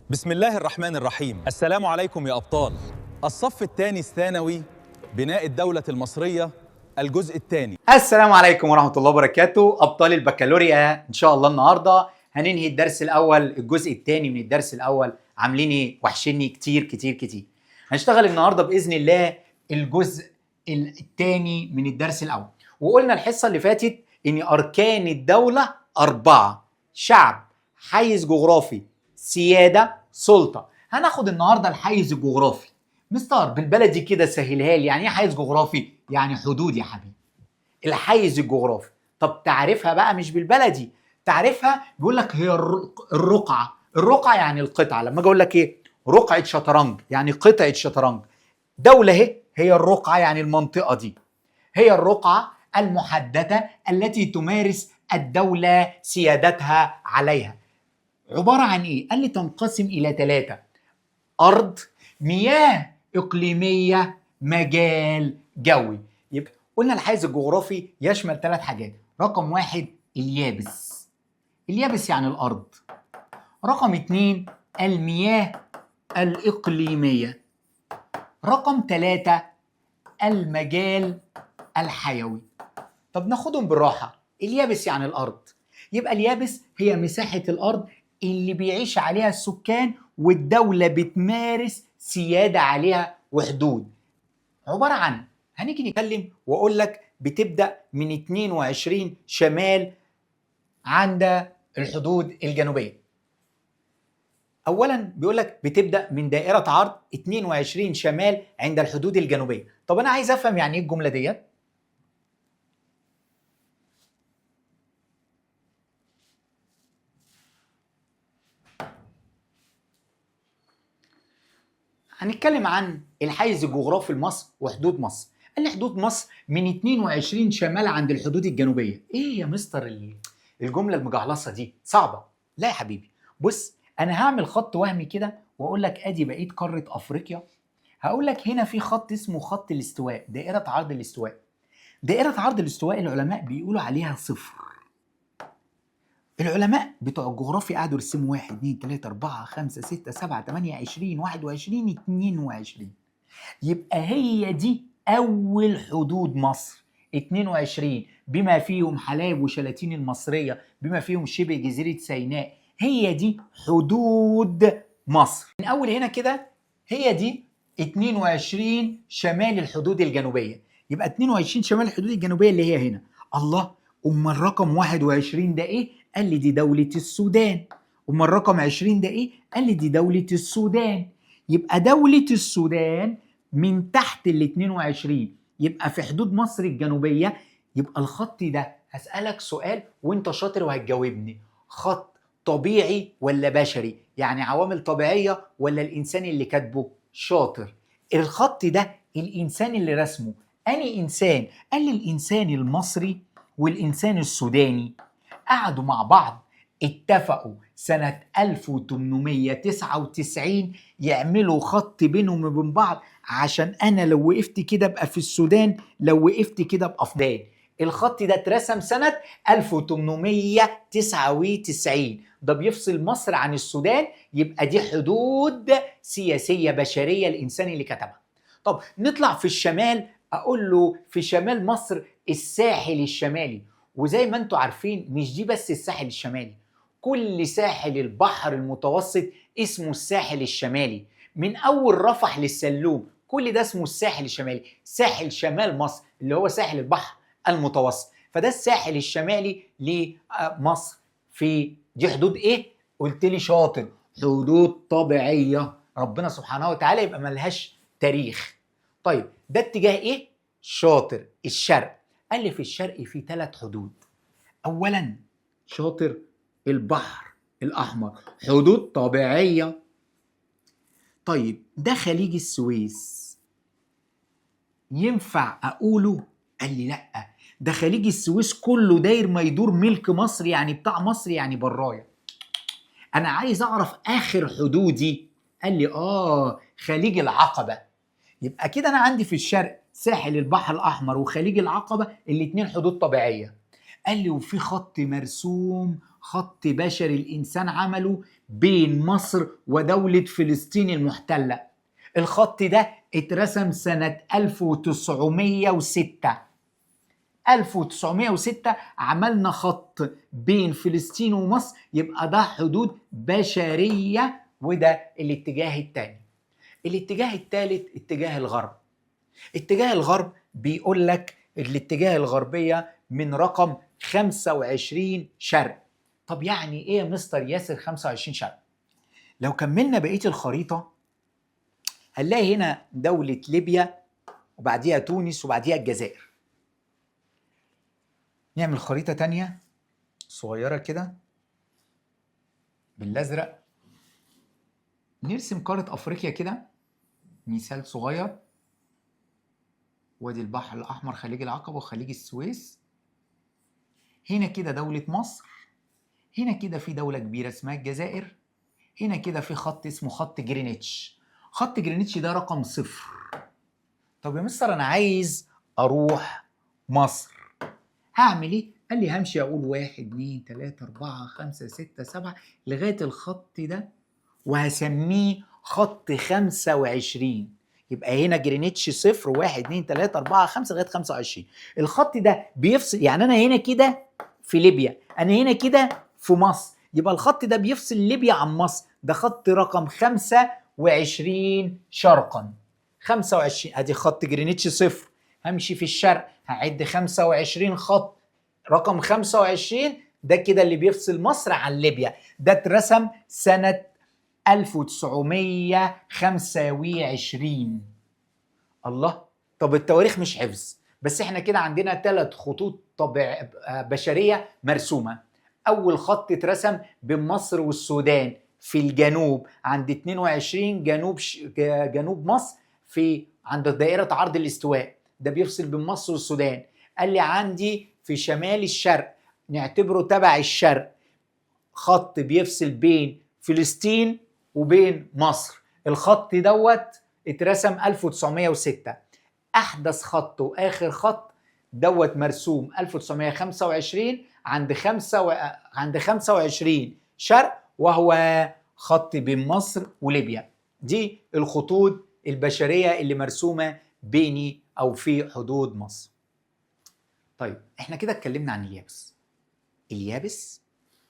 بسم الله الرحمن الرحيم. السلام عليكم يا أبطال. الصف الثاني الثانوي، بناء الدولة المصرية، الجزء الثاني. السلام عليكم ورحمة الله وبركاته أبطال البكالوريا. إن شاء الله النهاردة هننهي الدرس الأول، الجزء الثاني من الدرس الأول. عاملين إيه؟ وحشني كتير كتير كتير. هنشتغل النهاردة بإذن الله الجزء الثاني من الدرس الأول. وقلنا الحصة اللي فاتت إن أركان الدولة 4: شعب، حيز جغرافي، سيادة، سلطة. هناخد النهاردة الحيز الجغرافي. مستر بالبلدي كده سهلها لي، يعني إيه حيز جغرافي؟ يعني حدود يا حبيبي. الحيز الجغرافي. طب تعرفها بقى مش بالبلدي، تعرفها بيقول لك هي الرقعة. الرقعة يعني القطعة. لما اجي اقول لك ايه؟ رقعه شطرنج، يعني قطعه شطرنج. دولة اهي هي الرقعة، يعني المنطقة دي هي الرقعة المحددة التي تمارس الدولة سيادتها عليها. عبارة عن ايه؟ قال لي تنقسم الى 3: ارض، مياه اقليمية، مجال جوي. يبقى قلنا الحيز الجغرافي يشمل 3 حاجات. رقم 1 اليابس، اليابس يعني الأرض. رقم 2 المياه الإقليمية. رقم 3 المجال الحيوي. طب ناخدهم بالراحة. اليابس يعني الأرض، يبقى اليابس هي مساحة الأرض اللي بيعيش عليها السكان والدولة بتمارس سيادة عليها وحدود. عبارة عن، هنيجي نتكلم واقول لك بتبدأ من 22 شمال عند الحدود الجنوبية. اولا بيقول لك بتبدأ من دائرة عرض 22 شمال عند الحدود الجنوبية. طب انا عايز افهم يعني ايه الجملة ديت؟ هنتكلم عن الحيز الجغرافي لمصر وحدود مصر. قال لي حدود مصر من 22 شمال عند الحدود الجنوبية. ايه يا مستر الجملة المجعلصة دي؟ صعبة. لا يا حبيبي، بص انا هعمل خط وهمي كده واقول لك ادي بقية قارة افريقيا. هقول لك هنا في خط اسمه خط الاستواء، دائرة عرض الاستواء. دائرة عرض الاستواء العلماء بيقولوا عليها 0. العلماء بتوع الجغرافيا قعدوا يرسموا 1 2 3 4 5 6 7 8 20 21 22. يبقى هي دي أول حدود مصر، 22 بما فيهم حلايب وشلاتين المصرية، بما فيهم شبه جزيرة سيناء. هي دي حدود مصر من أول هنا كده. هي دي 22 شمال الحدود الجنوبية. يبقى 22 شمال الحدود الجنوبية اللي هي هنا. الله، أما الرقم 21 ده إيه؟ قال لي دي دولة السودان. أما الرقم 20 ده إيه؟ قال لي دي دولة السودان. يبقى دولة السودان من تحت ال 22، يبقى في حدود مصر الجنوبية. يبقى الخط ده، هسألك سؤال وانت شاطر وهتجاوبني، خط طبيعي ولا بشري؟ يعني عوامل طبيعية ولا الإنسان اللي كاتبه؟ شاطر. الخط ده الإنسان اللي رسمه، أني إنسان؟ قال لي الإنسان المصري والإنسان السوداني قعدوا مع بعض، اتفقوا سنة 1899 يعملوا خط بينهم وبين بعض، عشان أنا لو وقفت كده أبقى في السودان، لو وقفت كده أبقى في السودان. الخط ده اترسم سنة 1899، ده بيفصل مصر عن السودان. يبقى دي حدود سياسية بشرية الإنسان اللي كتبها. طب نطلع في الشمال، أقول له في شمال مصر الساحل الشمالي. وزي ما انتوا عارفين مش دي بس الساحل الشمالي، كل ساحل البحر المتوسط اسمه الساحل الشمالي، من أول رفح للسلوم كل ده اسمه الساحل الشمالي، ساحل شمال مصر اللي هو ساحل البحر المتوسط. فده الساحل الشمالي لمصر. في دي حدود ايه؟ قلت لي شاطر، حدود طبيعية، ربنا سبحانه وتعالى، يبقى ملهاش تاريخ. طيب ده اتجاه ايه؟ شاطر، الشرق. قال لي في الشرق في 3 حدود. اولا شاطر البحر الاحمر، حدود طبيعية. طيب ده خليج السويس، ينفع اقوله؟ قال لي لا، ده خليج السويس كله داير ما يدور ملك مصر، يعني بتاع مصر، يعني برايا. انا عايز اعرف اخر حدودي. قال لي خليج العقبة. يبقى كده انا عندي في الشرق ساحل البحر الاحمر وخليج العقبة، الاتنين حدود طبيعية. قال لي وفي خط مرسوم، خط بشري الانسان عمله بين مصر ودولة فلسطين المحتلة. الخط ده اترسم سنة 1906. 1906 عملنا خط بين فلسطين ومصر، يبقى ده حدود بشرية، وده الاتجاه الثاني. الاتجاه الثالث اتجاه الغرب. اتجاه الغرب بيقول لك الاتجاه الغربية من رقم 25 شرق. طب يعني ايه يا مستر ياسر 25 شرق؟ لو كملنا بقية الخريطة هنلاقي هنا دولة ليبيا وبعديها تونس وبعديها الجزائر. نعمل خريطة تانية صغيرة كده بالازرق، نرسم قارة افريقيا كده مثال صغير، وادي البحر الاحمر، خليج العقبة وخليج السويس. هنا كده دولة مصر، هنا كده في دولة كبيرة اسمها الجزائر، هنا كده في خط اسمه خط جرينتش. خط جرينتش ده رقم 0. طب يا مستر انا عايز اروح مصر، هعمل ايه؟ قال لي همشي اقول 1 2 3 4 5 6 7 لغاية الخط ده، وهسميه خط 25. يبقى هنا جرينتش 0 1 2 3 4 5 لغاية 25. الخط ده بيفصل، يعني انا هنا كده في ليبيا، انا هنا كده في مصر، يبقى الخط ده بيفصل ليبيا عن مصر. ده خط رقم 25 شرقا. 25 ادي خط جرينتش 0. همشي في الشرق هعد 25 خط، رقم 25 ده كده اللي بيفصل مصر عن ليبيا. ده اترسم سنة 1925. الله، طب التواريخ مش حفظ، بس احنا كده عندنا 3 خطوط طبع بشرية مرسومة. أول خط اترسم بين مصر والسودان في الجنوب عند 22 جنوب جنوب مصر، في عند دائرة عرض الاستواء، ده بيفصل بين مصر والسودان. قال لي عندي في شمال الشرق، نعتبره تبع الشرق، خط بيفصل بين فلسطين وبين مصر. الخط دوت اترسم 1906. احدث خط واخر خط دوت مرسوم 1925 عند 25 شرق، وهو خط بين مصر وليبيا. دي الخطوط البشرية اللي مرسومة بيني او في حدود مصر. طيب احنا كده اتكلمنا عن اليابس، اليابس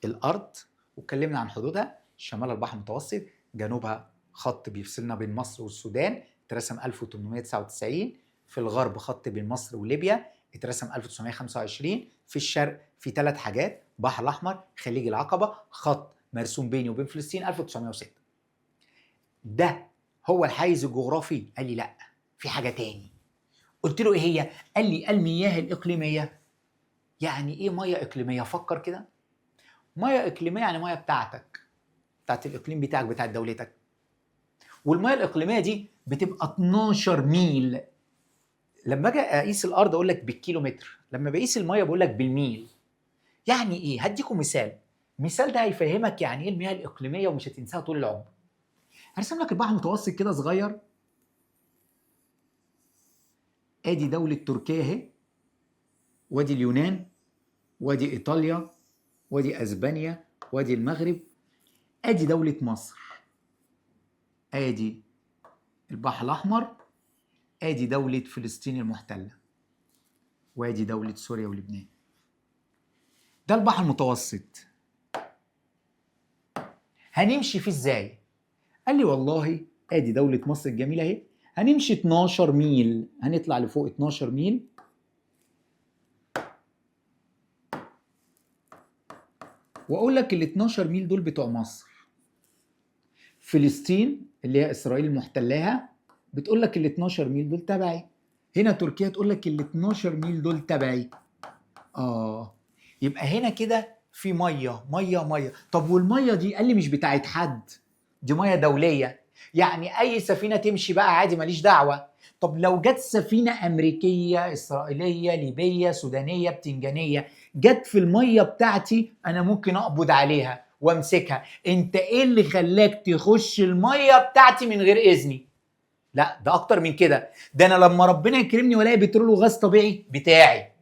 الارض، واتكلمنا عن حدودها، شمال البحر المتوسط، جنوبها خط بيفصلنا بين مصر والسودان اترسم 1899، في الغرب خط بين مصر وليبيا اترسم 1925، في الشرق في 3 حاجات، بحر الاحمر، خليج العقبة، خط مرسوم بيني وبين فلسطين 1906. ده هو الحيز الجغرافي؟ قال لي لا، في حاجة تاني. قلت له ايه هي؟ قال لي المياه الاقليمية. يعني ايه مية اقليمية؟ فكر كده. مية اقليمية يعني مية بتاعتك، بتاعت الاقليم بتاعك، بتاعت دولتك. والمية الاقليمية دي بتبقى 12 ميل. لما اجي اقيس الارض اقول لك بالكيلومتر، لما بقيس المية بقول لك بالميل. يعني ايه؟ هديكم مثال، المثال ده هيفهمك يعني ايه المياه الاقليمية ومش هتنساها طول العمر. هرسم لك البحر المتوسط كده صغير، ادي دولة تركيا اهي، وادي اليونان، وادي ايطاليا، وادي اسبانيا، وادي المغرب، ادي دولة مصر، ادي البحر الاحمر، ادي دولة فلسطين المحتلة، وادي دولة سوريا ولبنان. ده البحر المتوسط. هنمشي فيه ازاي؟ قال لي والله ادي دولة مصر الجميلة اهي، هنمشي 12 ميل، هنطلع لفوق 12 ميل، واقول لك ال 12 ميل دول بتوع مصر. فلسطين اللي هي اسرائيل المحتلاها بتقول لك ال 12 ميل دول تبعي. هنا تركيا تقول لك ال 12 ميل دول تبعي. يبقى هنا كده في مية مية مية. طب والمية دي؟ قال لي مش بتاعت حد، دي مية دولية، يعني اي سفينة تمشي بقى عادي، ماليش دعوه. طب لو جت سفينة امريكية، اسرائيلية، ليبية، سودانيه، بتنجانيه، جت في المية بتاعتي، انا ممكن اقبض عليها وامسكها. انت ايه اللي خلاك تخش المية بتاعتي من غير اذني؟ لا ده اكتر من كده، ده انا لما ربنا يكرمني والاقي بترول وغاز طبيعي بتاعي،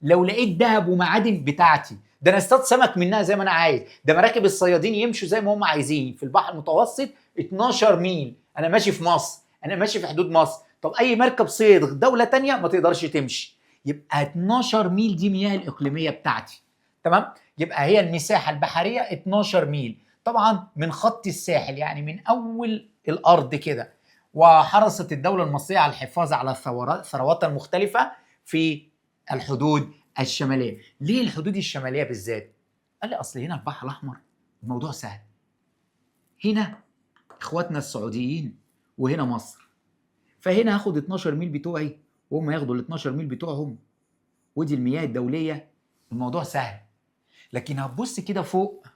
لو لقيت ذهب ومعادن بتاعتي، ده انا اصطاد سمك منها زي ما انا عايز، ده مراكب الصيادين يمشوا زي ما هم عايزين في البحر المتوسط 12 ميل، انا ماشي في مصر، انا ماشي في حدود مصر. طب اي مركب صيد دولة تانية ما تقدرش تمشي. يبقى 12 ميل دي مياه الاقليمية بتاعتي. تمام؟ يبقى هي المساحة البحرية 12 ميل، طبعا من خط الساحل، يعني من اول الارض كده. وحرصت الدولة المصرية على الحفاظ على الثروات المختلفة في الحدود الشمالية. ليه الحدود الشمالية بالذات؟ قال لي اصل هنا البحر الاحمر الموضوع سهل، هنا اخواتنا السعوديين وهنا مصر، فهنا هاخد 12 ميل بتوعي وهم ياخدوا ال 12 ميل بتوعهم، ودي المياه الدولية، الموضوع سهل. لكن هتبص كده فوق،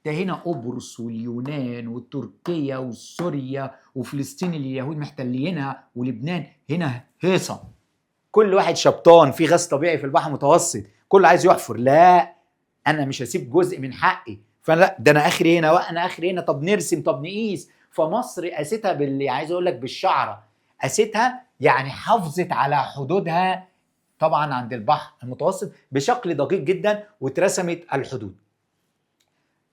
ده هنا قبرص واليونان وتركيا وسوريا وفلسطين اللي اليهود محتلينها ولبنان، هنا هيصه، كل واحد شبطان في غاز طبيعي في البحر المتوسط، كله عايز يحفر. لا، انا مش هسيب جزء من حقي، فلا ده انا اخري هنا وانا اخري هنا، طب نرسم، طب نقيس. فمصر قاستها باللي عايز اقول لك بالشعره، قاستها يعني حافظت على حدودها طبعا عند البحر المتوسط بشكل دقيق جدا، واترسمت الحدود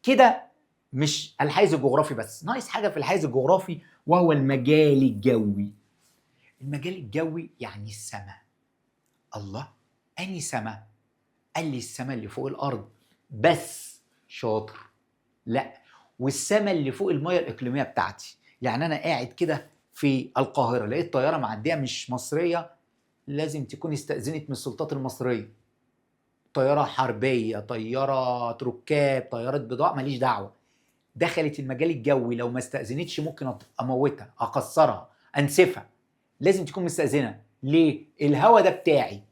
كده. مش الحيز الجغرافي بس، ناقص حاجة في الحيز الجغرافي وهو المجال الجوي. المجال الجوي يعني السماء. الله، اني سماء؟ قال لي السماء اللي فوق الارض بس. شاطر. لا، والسماء اللي فوق المية الاقليمية بتاعتي. يعني انا قاعد كده في القاهرة لقيت طيارة معدية مش مصرية، لازم تكون استأذنت من السلطات المصرية. طيارة حربيه، طيارة ركاب، طيارة بضاعة، ماليش دعوه، دخلت المجال الجوي، لو ما استأذنتش ممكن اموتها، اكسرها، انسفها. لازم تكون مستأذنه. ليه؟ الهوا ده بتاعي.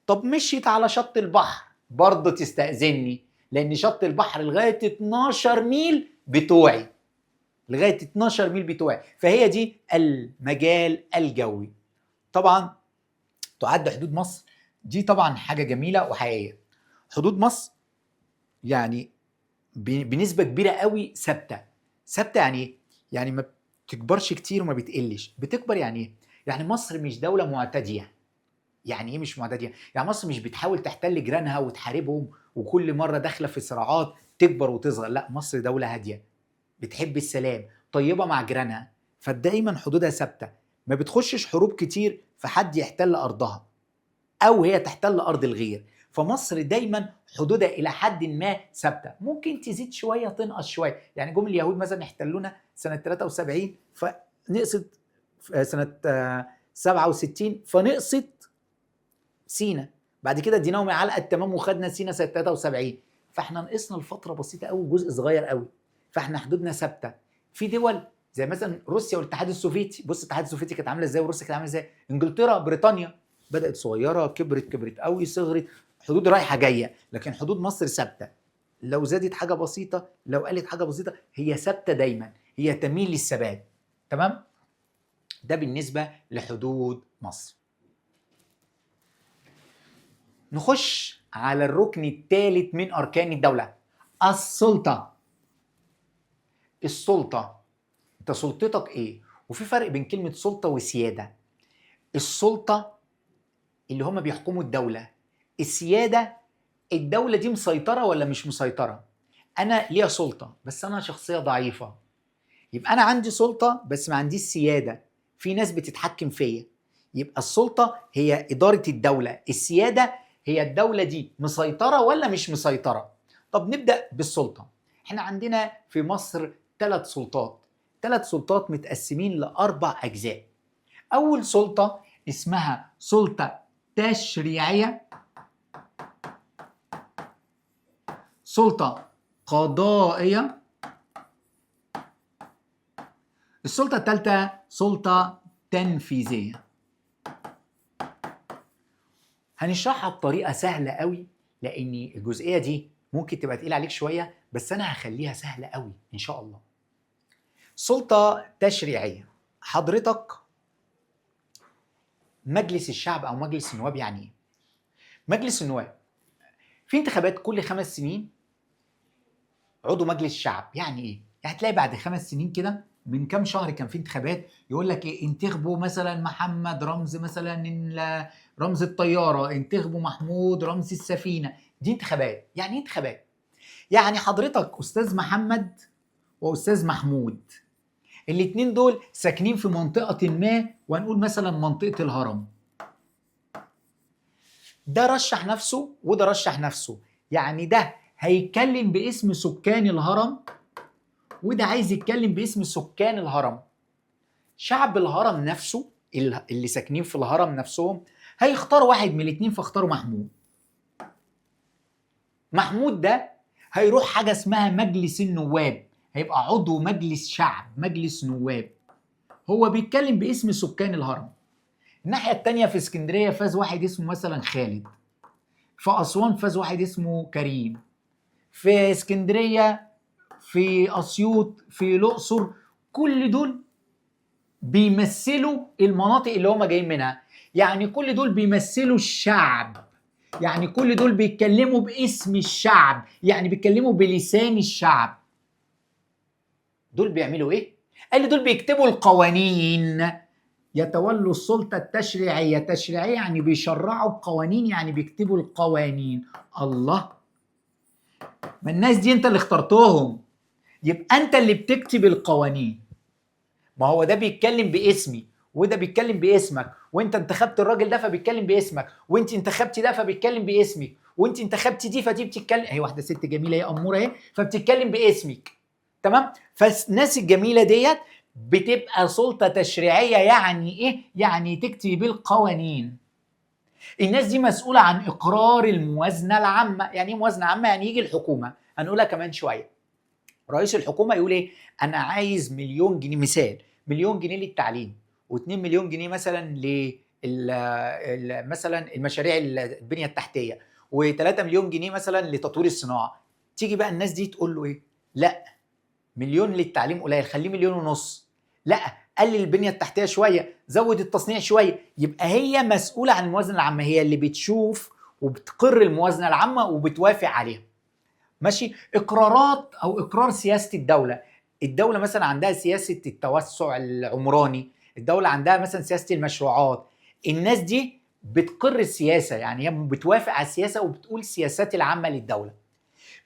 طب مشيت على شط البحر برضه تستأذني، لأن شط البحر لغاية 12 ميل بتوعي، لغاية 12 ميل بتوعي. فهي دي المجال الجوي. طبعا تعد حدود مصر دي طبعا حاجة جميلة وحقيقية. حدود مصر يعني بنسبة كبيرة قوي ثابتة. ثابتة يعني ايه؟ يعني ما بتكبرش كتير وما بتقلش. بتكبر يعني ايه؟ يعني مصر مش دولة معتدية. يعني ايه مش معتدية؟ يعني مصر مش بتحاول تحتل جيرانها وتحاربهم وكل مرة داخلة في صراعات تكبر وتصغر. لا، مصر دولة هادية، بتحب السلام، طيبة مع جيرانها، فدايما حدودها ثابتة، ما بتخشش حروب كتير فحد يحتل أرضها أو هي تحتل أرض الغير. فمصر دايما حدودها إلى حد ما ثابتة، ممكن تزيد شوية تنقص شوية. يعني جم اليهود مثلا احتلونا سنة 73 فنقصت سنة 67 فنقصت سينا، بعد كده اديناهم علقه التمام وخدنا سينا سنة 73، فاحنا نقصنا لفترة بسيطة قوي، جزء صغير قوي، فاحنا حدودنا ثابتة. في دول زي مثلا روسيا والاتحاد السوفيتي، بص الاتحاد السوفيتي كانت عامله ازاي وروسيا كانت عامله ازاي. انجلترا، بريطانيا بدات صغيرة، كبرت كبرت قوي، صغرت، حدود رايحة جاية. لكن حدود مصر ثابتة، لو زادت حاجة بسيطة، لو قلت حاجة بسيطة، هي ثابتة دايما، هي تميل للثبات. تمام؟ ده بالنسبة لحدود مصر. نخش على الركن الثالث من أركان الدولة، السلطة. السلطة، أنت سلطتك إيه؟ وفي فرق بين كلمة سلطة وسيادة. السلطة اللي هم بيحكموا الدولة، السيادة الدولة دي مسيطرة ولا مش مسيطرة؟ أنا ليا سلطة بس أنا شخصية ضعيفة، يبقى أنا عندي سلطة بس ما عنديش سيادة، في ناس بتتحكم فيا. يبقى السلطة هي إدارة الدولة، السيادة هي الدولة دي مسيطرة ولا مش مسيطرة. طب نبدأ بالسلطة. احنا عندنا في مصر 3 سلطات، 3 سلطات متقسمين ل4 أجزاء. أول سلطة اسمها سلطة تشريعية، سلطة قضائية، السلطة الثالثة سلطة تنفيذية. هنشرحها بطريقة سهلة قوي لأن الجزئية دي ممكن تبقى تقيلة عليك شوية، بس أنا هخليها سهلة قوي إن شاء الله. سلطة تشريعية، حضرتك مجلس الشعب أو مجلس النواب. يعني إيه؟ مجلس النواب في انتخابات كل 5 سنين عضو مجلس الشعب. يعني إيه؟ يعني هتلاقي بعد 5 سنين كده، من كام شهر كان في انتخابات يقول لك ايه، انتخبوا مثلا محمد رمز مثلا رمز الطيارة، انتخبوا محمود رمز السفينة. دي انتخابات. يعني ايه انتخابات؟ يعني حضرتك استاذ محمد واستاذ محمود الاتنين دول ساكنين في منطقة ما، وهنقول مثلا منطقة الهرم. ده رشح نفسه وده رشح نفسه، يعني ده هيتكلم باسم سكان الهرم وده عايز يتكلم باسم سكان الهرم. شعب الهرم نفسه اللي ساكنين في الهرم نفسهم هيختاروا واحد من الاتنين، فاختاروا محمود. محمود ده هيروح حاجة اسمها مجلس النواب، هيبقى عضو مجلس شعب، مجلس نواب، هو بيتكلم باسم سكان الهرم. الناحية التانية في اسكندرية فاز واحد اسمه مثلا خالد، في أسوان فاز واحد اسمه كريم، في اسكندرية، في أسيوط، في الأقصر، كل دول بيمثلوا المناطق اللي هم جايين منها. يعني كل دول بيمثلوا الشعب، يعني كل دول بيتكلموا باسم الشعب، يعني بيتكلموا بلسان الشعب. دول بيعملوا ايه؟ قال لي دول بيكتبوا القوانين، يتولوا السلطة التشريعية. تشريعية يعني بيشرعوا القوانين، يعني بيكتبوا القوانين. الله، ما الناس دي انت اللي اخترتهم، يبقى انت اللي بتكتب القوانين. ما هو ده بيتكلم باسمي وده بيتكلم باسمك، وانت انتخبت الراجل ده فبيتكلم باسمك، وانت انتخبتي ده فبيتكلم باسمك، وانت انتخبتي دي فدي بتتكلم، هي واحدة ست جميلة هي اموره اهي فبتتكلم باسمك. تمام؟ فالناس الجميلة ديت بتبقى سلطة تشريعية. يعني ايه؟ يعني تكتب القوانين. الناس دي مسؤولة عن اقرار الموازنة العامة. يعني ايه موازنه عامة؟ يعني يجي الحكومة، هنقولها كمان شوية، رئيس الحكومة يقول ايه؟ انا عايز 1,000,000 جنيه، مثال 1,000,000 جنيه للتعليم، و2 مليون جنيه مثلا ل مثلا المشاريع البنية التحتية، و3 مليون جنيه مثلا لتطوير الصناعة. تيجي بقى الناس دي تقول له ايه؟ لا، 1,000,000 للتعليم قليل، خليه 1.5 مليون. لا، قلل البنية التحتية شوية، زود التصنيع شوية. يبقى هي مسؤولة عن الموازنة العامة، هي اللي بتشوف وبتقر الموازنة العامة وبتوافق عليها. ماشي؟ اقرارات او اقرار سياسة الدولة. الدولة مثلا عندها سياسة التوسع العمراني، الدولة عندها مثلا سياسة المشروعات. الناس دي بتقر السياسة، يعني هي بتوافق على السياسة وبتقول السياسات العامة للدولة.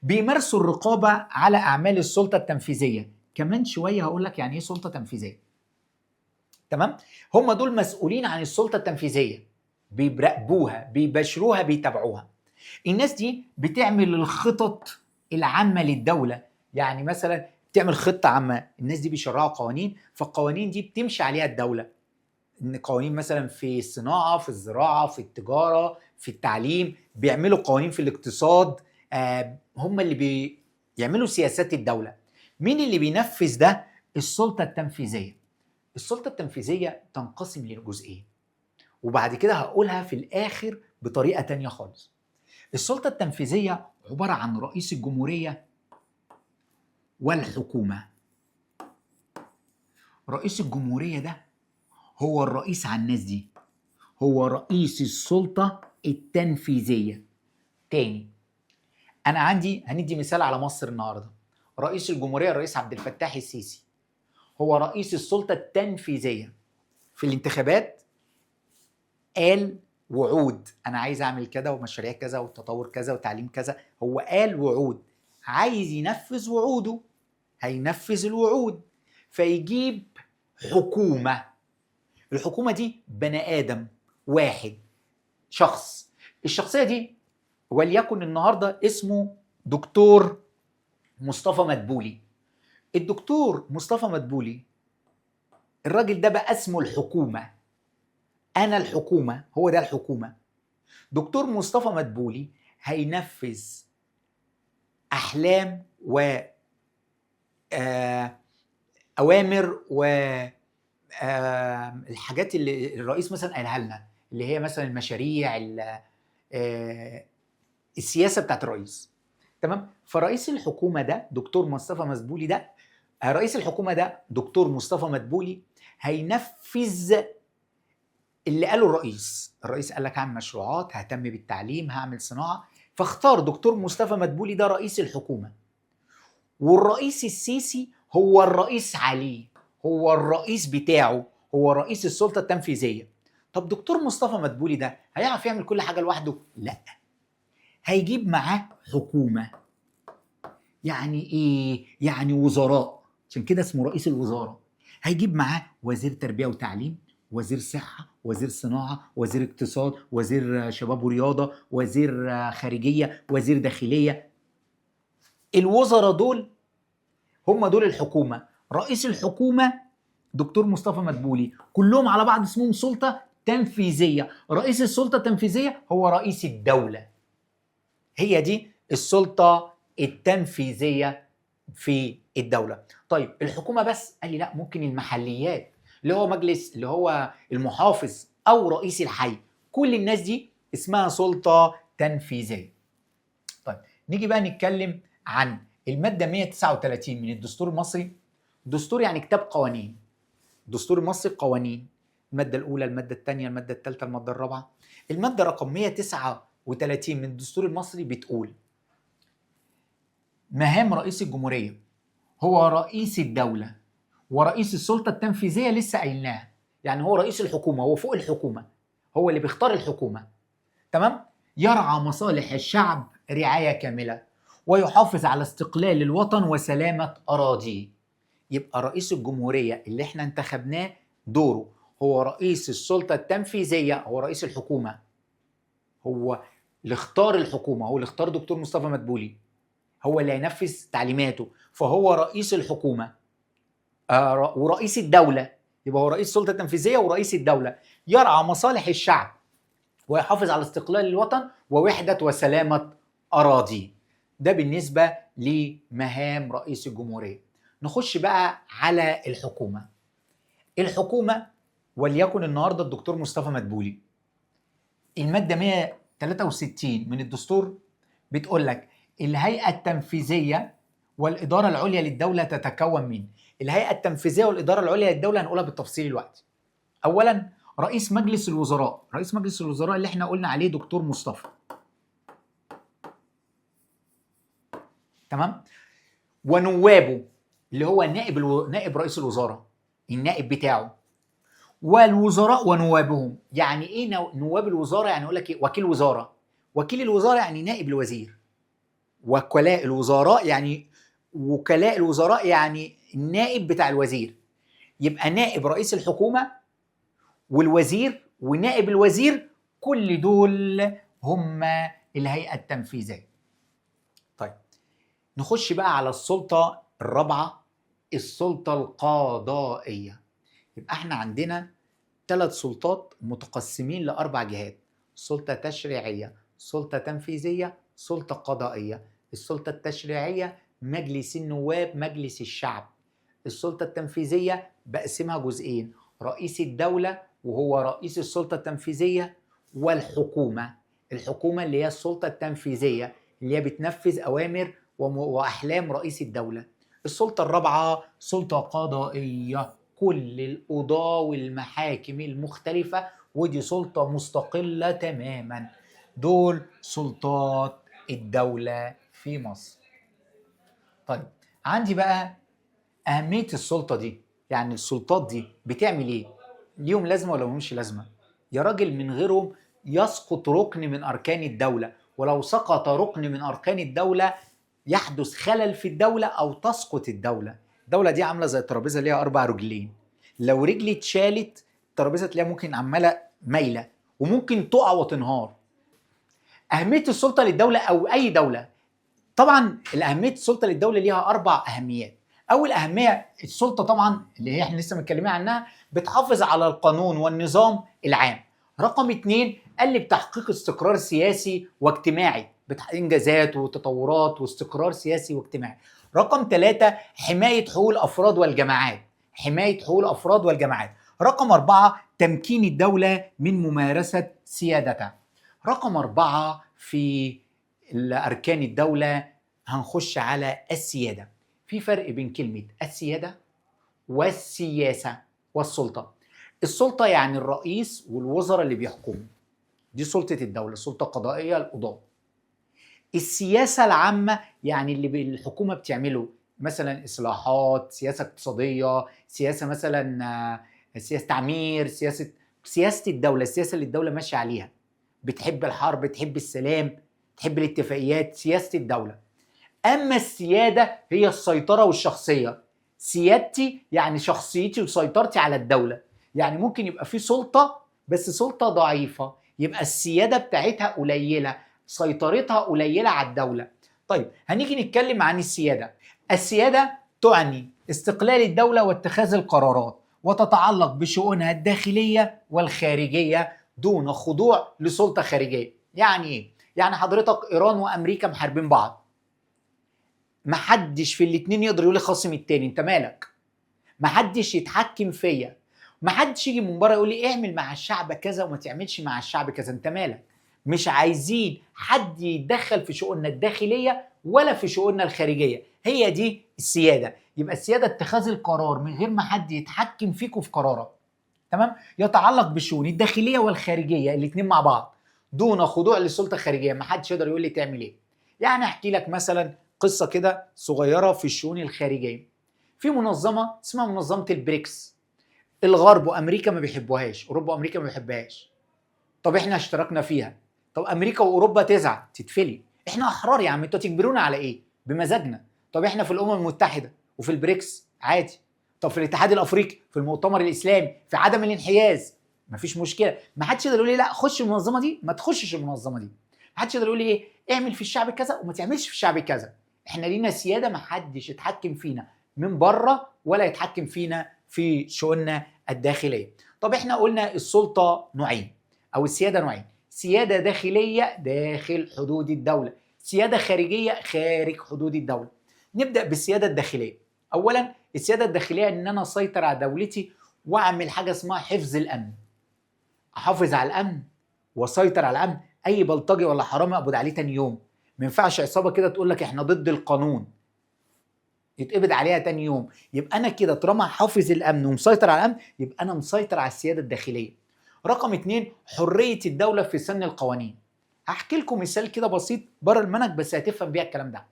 بيمارسوا الرقابة على اعمال السلطة التنفيذية. كمان شوية هقول لك يعني ايه سلطة تنفيذية. تمام؟ هم دول مسؤولين عن السلطة التنفيذية، بيراقبوها، بيباشروها، بيتابعوها. الناس دي بتعمل الخطط العامة للدولة، يعني مثلا تعمل خطه عامة. الناس دي بيشرعوا قوانين، فالقوانين دي بتمشي عليها الدولة. ان قوانين مثلا في الصناعة، في الزراعة، في التجارة، في التعليم، بيعملوا قوانين في الاقتصاد. هم اللي بيعملوا سياسات الدولة. مين اللي بينفذ ده؟ السلطة التنفيذية. السلطة التنفيذية تنقسم لجزئين، وبعد كده هقولها في الاخر بطريقة تانية خالص. السلطة التنفيذية عبارة عن رئيس الجمهورية والحكومة. رئيس الجمهورية ده هو الرئيس على الناس دي، هو رئيس السلطة التنفيذية. تاني، انا عندي، هندي مثال على مصر النهارده، رئيس الجمهورية الرئيس عبد الفتاح السيسي هو رئيس السلطة التنفيذية. في الانتخابات قال وعود، انا عايز اعمل كذا ومشاريع كذا وتطور كذا وتعليم كذا، هو قال وعود، عايز ينفذ وعوده، هينفذ الوعود، فيجيب حكومة. الحكومة دي بني آدم واحد، شخص. الشخصية دي وليكن النهاردة اسمه دكتور مصطفى مدبولي. الدكتور مصطفى مدبولي الراجل ده بقى اسمه الحكومة، أنا الحكومة، هو ده الحكومة. دكتور مصطفى مدبولي هينفذ أحلام و أوامر و الحاجات اللي الرئيس مثلا قالها لنا، اللي هي مثلا المشاريع، السياسة بتاعت الرئيس. تمام؟ فرئيس الحكومة ده دكتور مصطفى مدبولي ده، رئيس الحكومة ده دكتور مصطفى مدبولي هينفذ اللي قاله الرئيس. الرئيس قال لك هعمل مشروعات، ههتم بالتعليم، هعمل صناعة، فاختار دكتور مصطفى مدبولي ده رئيس الحكومة. والرئيس السيسي هو الرئيس عليه، هو الرئيس بتاعه، هو رئيس السلطة التنفيذية. طب دكتور مصطفى مدبولي ده هيعرف يعمل كل حاجة لوحده؟ لا، هيجيب معاه حكومة. يعني ايه؟ يعني وزراء، عشان كده اسمه رئيس الوزارة. هيجيب معاه وزير تربية وتعليم، وزير صحة، وزير صناعة، وزير اقتصاد، وزير شباب ورياضة، وزير خارجية، وزير داخلية. الوزراء دول هم دول الحكومة. رئيس الحكومة دكتور مصطفى مدبولي. كلهم على بعض اسمهم سلطة تنفيذية. رئيس السلطة التنفيذية هو رئيس الدولة. هي دي السلطة التنفيذية في الدولة. طيب الحكومة بس؟ قال لي لا، ممكن المحليات اللي هو مجلس، اللي هو المحافظ أو رئيس الحي، كل الناس دي اسمها سلطة تنفيذية. طيب نيجي بقى نتكلم عن المادة 139 من الدستور المصري. دستور يعني كتاب قوانين. الدستور المصري قوانين، المادة الأولى، المادة الثانية، المادة الثالثة، المادة الرابعة. المادة رقم 139 من الدستور المصري بتقول مهام رئيس الجمهورية هو رئيس الدولة ورئيس السلطة التنفيذية، لسه قايلناها، يعني هو رئيس الحكومة، هو فوق الحكومة، هو اللي بيختار الحكومة، تمام؟ يرعى مصالح الشعب رعاية كاملة ويحافظ على استقلال الوطن وسلامة أراضيه. يبقى رئيس الجمهورية اللي احنا انتخبناه دوره هو رئيس السلطة التنفيذية، هو رئيس الحكومة، هو اللي اختار الحكومة، هو اللي اختار دكتور مصطفى مدبولي، هو اللي هينفذ تعليماته، فهو رئيس الحكومة ورئيس الدولة. يبقى هو رئيس السلطة التنفيذية ورئيس الدولة، يرعى مصالح الشعب ويحافظ على استقلال الوطن ووحدة وسلامة أراضيه. ده بالنسبة لمهام رئيس الجمهورية. نخش بقى على الحكومة. الحكومة وليكن النهاردة الدكتور مصطفى مدبولي. المادة 163 من الدستور بتقول لك الهيئة التنفيذية والإدارة العليا للدولة تتكون من. الهيئة التنفيذية والإدارة العليا للدولة هنقولها بالتفصيل دلوقتي. أولا رئيس مجلس الوزراء، رئيس مجلس الوزراء اللي احنا قلنا عليه دكتور مصطفى، تمام؟ ونوابه اللي هو نائب رئيس الوزراء، النائب بتاعه، والوزراء ونوابهم. يعني ايه نواب الوزارة؟ يعني يقول لك ايه؟ وكيل وزارة. وكيل الوزارة يعني نائب الوزير. وكلاء الوزراء يعني وكلاء الوزراء يعني النائب بتاع الوزير. يبقى نائب رئيس الحكومة والوزير ونائب الوزير، كل دول هم الهيئة التنفيذية. طيب نخش بقى على السلطة الرابعة، السلطة القضائية. يبقى احنا عندنا 3 سلطات متقسمين ل4 جهات: سلطة تشريعية، سلطة تنفيذية، سلطة قضائية. السلطة التشريعية مجلس النواب، مجلس الشعب. السلطة التنفيذية بقسمها جزئين: رئيس الدولة وهو رئيس السلطة التنفيذية، والحكومة. الحكومة اللي هي السلطة التنفيذية اللي هي بتنفذ أوامر وأحلام رئيس الدولة. السلطة الرابعة سلطة قضائية، كل القضاة والمحاكم المختلفة، ودي سلطة مستقلة تماما. دول سلطات الدولة في مصر. طيب عندي بقى أهمية السلطة دي، يعني السلطات دي بتعمل إيه؟ ليهم لازمة ولا ملهمش لازمة؟ يا راجل من غيرهم يسقط ركن من أركان الدولة، ولو سقط ركن من أركان الدولة يحدث خلل في الدولة أو تسقط الدولة. الدولة دي عاملة زي الترابيزة ليها 4 رجلين، لو رجلي اتشالت الترابيزة تلاقيها ممكن عمالة مايلة وممكن تقع وتنهار. أهمية السلطة للدولة أو أي دولة، طبعا الأهمية السلطة للدولة ليها 4 أهميات. أول أهمية السلطة طبعا اللي هي احنا لسه متكلمين عنها، بتحافظ على القانون والنظام العام. رقم 2 قال لي بتحقيق استقرار سياسي واجتماعي، إنجازات وتطورات واستقرار سياسي واجتماعي. رقم 3 حماية حقوق الأفراد والجماعات، حماية حقوق الأفراد والجماعات. رقم 4 تمكين الدولة من ممارسة سيادتها. رقم 4 في أركان الدولة هنخش على السيادة. في فرق بين كلمة السيادة والسياسة والسلطة. السلطة يعني الرئيس والوزراء اللي بيحكموا، دي سلطة الدولة، السلطة القضائية، القضاء. السياسة العامة يعني اللي الحكومة بتعمله، مثلا إصلاحات، سياسة اقتصادية، سياسة مثلا سياسة تعمير، سياسة الدولة، السياسة اللي الدولة ماشية عليها، بتحب الحرب، بتحب السلام، تحب الاتفاقيات، سياسة الدولة. اما السيادة هي السيطرة والشخصية. سيادتي يعني شخصيتي وسيطرتي على الدولة. يعني ممكن يبقى في سلطة بس سلطة ضعيفة، يبقى السيادة بتاعتها قليله، سيطرتها قليله على الدولة. طيب هنيجي نتكلم عن السيادة. السيادة تعني استقلال الدولة واتخاذ القرارات، وتتعلق بشؤونها الداخلية والخارجية دون خضوع لسلطه خارجية. يعني ايه؟ يعني حضرتك ايران وامريكا محاربين بعض، محدش في الاتنين يقدر يقول خاصم التاني انت مالك، محدش يتحكم فيا، محدش يجي من بره يقول لي اعمل مع الشعب كذا وما تعملش مع الشعب كذا، انت مالك. مش عايزين حد يتدخل في شؤوننا الداخلية ولا في شؤوننا الخارجية. هي دي السيادة. يبقى السيادة اتخاذ القرار من غير ما حد يتحكم فيك وفي قرارك. تمام؟ يتعلق بالشؤون الداخلية والخارجية الاتنين مع بعض دون خضوع للسلطة الخارجية. ما حدش يقدر يقول لي تعمل ايه. يعني احكي لك مثلا قصة كده صغيرة في الشؤون الخارجية. في منظمة اسمها منظمة البريكس. الغرب وامريكا ما بيحبوهاش، اوروبا وامريكا ما بيحبهاش. طب احنا اشتركنا فيها. طب امريكا واوروبا تزعل، تتفلي. احنا احرار يا عم، انتوا تجبرونا على ايه؟ بمزاجنا. طب احنا في الامم المتحدة وفي البريكس عادي. طب في الاتحاد الافريقي، في المؤتمر الاسلامي، في عدم الانحياز، مفيش مشكلة. ما حدش يقدر يقول لي لا خش المنظمة دي، ما تخشش المنظمة دي. ما حدش يقدر يقول لي ايه، اعمل في الشعب كذا وما تعملش في الشعب كذا. احنا لينا سيادة، ما حدش يتحكم فينا من بره ولا يتحكم فينا في شؤوننا الداخلية. طب احنا قلنا السلطة نوعين او السيادة نوعين، سيادة داخلية داخل حدود الدولة، سيادة خارجية خارج حدود الدولة. نبدا بالسياده الداخلية. اولا السيادة الداخلية ان انا اسيطر على دولتي واعمل حاجة اسمها حفظ الامن. احافظ على الامن واسيطر على الامن. اي بلطجي ولا حرامي اقبض عليه تاني يوم. ما ينفعش عصابة كده تقول لك احنا ضد القانون، يتقبض عليها تاني يوم. يبقى انا كده طالما حافظ الامن ومسيطر على الامن يبقى انا مسيطر على السيادة الداخلية. رقم 2، حرية الدولة في سن القوانين. هحكي لكم مثال كده بسيط بره المنهج بس هتفهم بيها الكلام ده.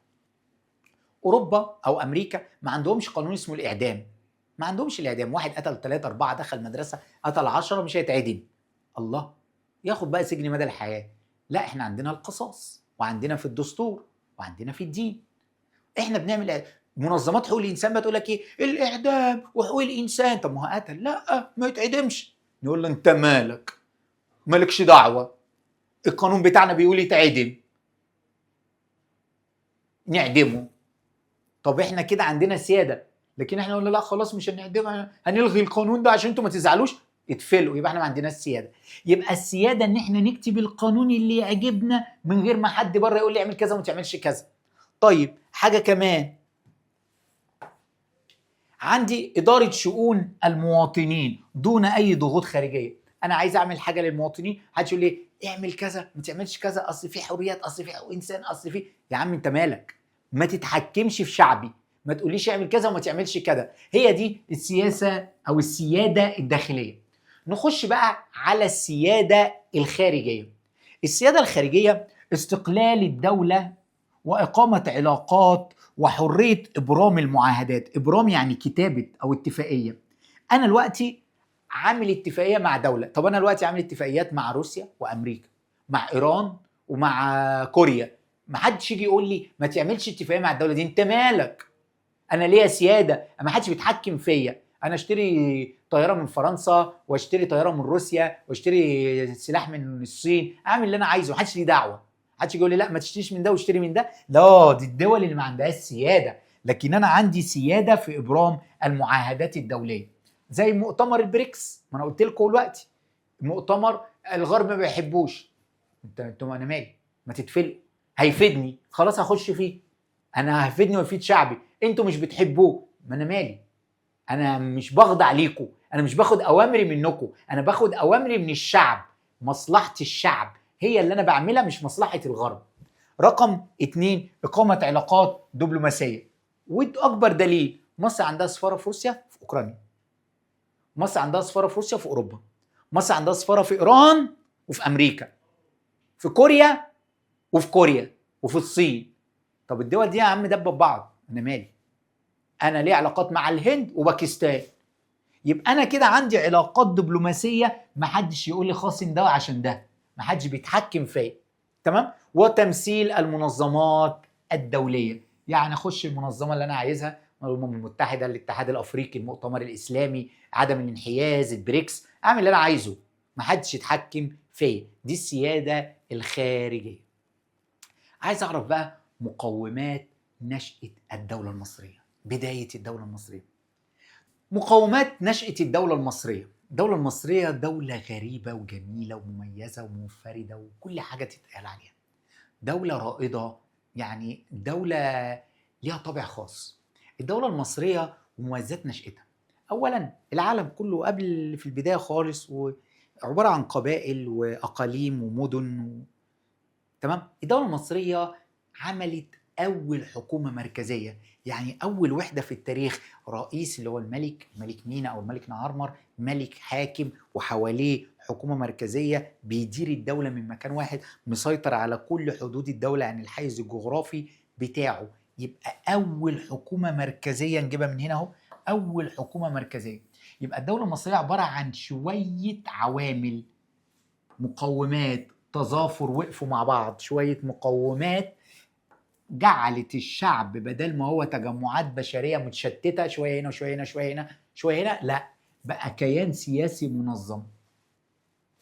اوروبا او امريكا ما عندهمش قانون اسمه الاعدام، ما عندهمش الاعدام. واحد قتل 3 4 دخل مدرسه قتل 10 مش هيتعدم، الله ياخد بقى سجن مدى الحياة. لا، احنا عندنا القصاص، وعندنا في الدستور، وعندنا في الدين. احنا بنعمل منظمات حقوق الانسان بتقول لك ايه، الاعدام وحقوق الانسان. طب ما هو قتل، لا ما يتعدمش. نقول له انت مالك، مالكش دعوه، القانون بتاعنا بيقول يتعدم، نعدمه. طب احنا كده عندنا سيادة، لكن احنا قلنا لا خلاص مش هنعدمه، هنلغي القانون ده عشان انتوا ما تزعلوش، اتفلقوا. يبقى احنا ما عندناش سيادة. يبقى السيادة ان احنا نكتب القانون اللي يعجبنا من غير ما حد بره يقول لي اعمل كذا وما تعملش كذا. طيب حاجة كمان عندي، ادارة شؤون المواطنين دون اي ضغوط خارجية. انا عايز اعمل حاجة للمواطنين، حدش يقول لي اعمل كذا ما تعملش كذا، اصل في حريات، اصل في حقوق انسان، اصل في، يا عم انت مالك، ما تتحكمش في شعبي، ما تقوليش اعمل كذا وما تعملش كذا. هي دي السياسة او السيادة الداخلية. نخش بقى على السيادة الخارجية. السيادة الخارجية استقلال الدولة واقامه علاقات وحريه ابرام المعاهدات. ابرام يعني كتابه او اتفاقية. انا دلوقتي عامل اتفاقية مع دولة، طب انا دلوقتي عامل اتفاقيات مع روسيا وامريكا، مع ايران ومع كوريا، ما حدش يجي يقول لي ما تعملش اتفاقية مع الدولة دي، انت مالك، انا ليا سيادة، ما حدش بيتحكم فيا. انا اشتري طيارة من فرنسا واشتري طيارة من روسيا واشتري سلاح من الصين، اعمل اللي انا عايزه، ما حدش ليه دعوه، ما حدش يقول لي لا ما تشتريش من ده واشتري من ده. لا، دي الدول اللي ما عندهاش سيادة، لكن انا عندي سيادة في ابرام المعاهدات الدولية، زي مؤتمر البريكس. ما انا قلت لكم دلوقتي مؤتمر الغرب ما بيحبوش، انتوا انا مالي، ما تتفلقوا، هيفيدني خلاص هخش فيه، انا هيفيدني ويفيد شعبي، انتوا مش بتحبوه، ما انا مالي، انا مش بخضع ليكم، انا مش باخد اوامري منكم، انا باخد اوامري من الشعب، مصلحة الشعب هي اللي انا بعملها مش مصلحة الغرب. رقم 2، اقامة علاقات دبلوماسية. واكبر دليل، مصر عندها سفارة في روسيا في اوكرانيا، مصر عندها سفارة في روسيا في اوروبا، مصر عندها سفارة في ايران وفي امريكا، في كوريا وفي كوريا وفي الصين. طب الدول دي يا عم دبة ببعض، انا مالي، انا ليه علاقات مع الهند وباكستان، يبقى انا كده عندي علاقات دبلوماسية، محدش يقول لي خاصم ده عشان ده، محدش بيتحكم فيا. تمام؟ وتمثيل المنظمات الدولية، يعني اخش المنظمة اللي انا عايزها، الامم المتحدة، الاتحاد الافريقي، المؤتمر الاسلامي، عدم الانحياز، البريكس، اعمل اللي انا عايزه، محدش يتحكم فيا. دي السيادة الخارجية. عايز اعرف بقى مقومات نشأة الدولة المصرية، بداية الدولة المصرية. مقومات نشأة الدولة المصرية. الدولة المصرية دولة غريبة وجميلة ومميزة ومنفردة وكل حاجة تتقال عليها. دولة رائدة، يعني دولة ليها طابع خاص. الدولة المصرية ومميزات نشأتها. أولاً العالم كله قبل في البداية خالص وعبارة عن قبائل وأقاليم ومدن تمام؟ الدولة المصرية عملت أول حكومة مركزية، يعني أول وحدة في التاريخ، رئيس اللي هو الملك، ملك مينا أو الملك نعرمر، ملك حاكم وحواليه حكومة مركزية بيدير الدولة من مكان واحد، مسيطر على كل حدود الدولة، يعني الحيز الجغرافي بتاعه. يبقى أول حكومة مركزية نجيبها من هنا أهو، أول حكومة مركزية. يبقى الدولة المصرية عبارة عن شوية عوامل، مقومات، تظافر وقفوا مع بعض، شوية مقومات جعلت الشعب بدل ما هو تجمعات بشرية متشتتة، شوية هنا وشوية هنا شوية هنا شوية هنا، لا بقى كيان سياسي منظم.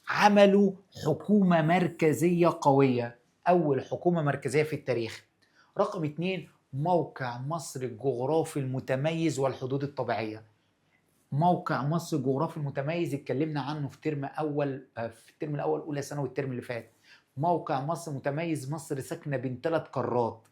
عملوا حكومة مركزية قوية، أول حكومة مركزية في التاريخ. رقم 2، موقع مصر الجغرافي المتميز والحدود الطبيعية. موقع مصر الجغرافي المتميز اتكلمنا عنه في ترم أول، في الترم الأول أولى ثانوي الترم اللي فات. موقع مصر متميز، مصر ساكنة بين 3 قارات،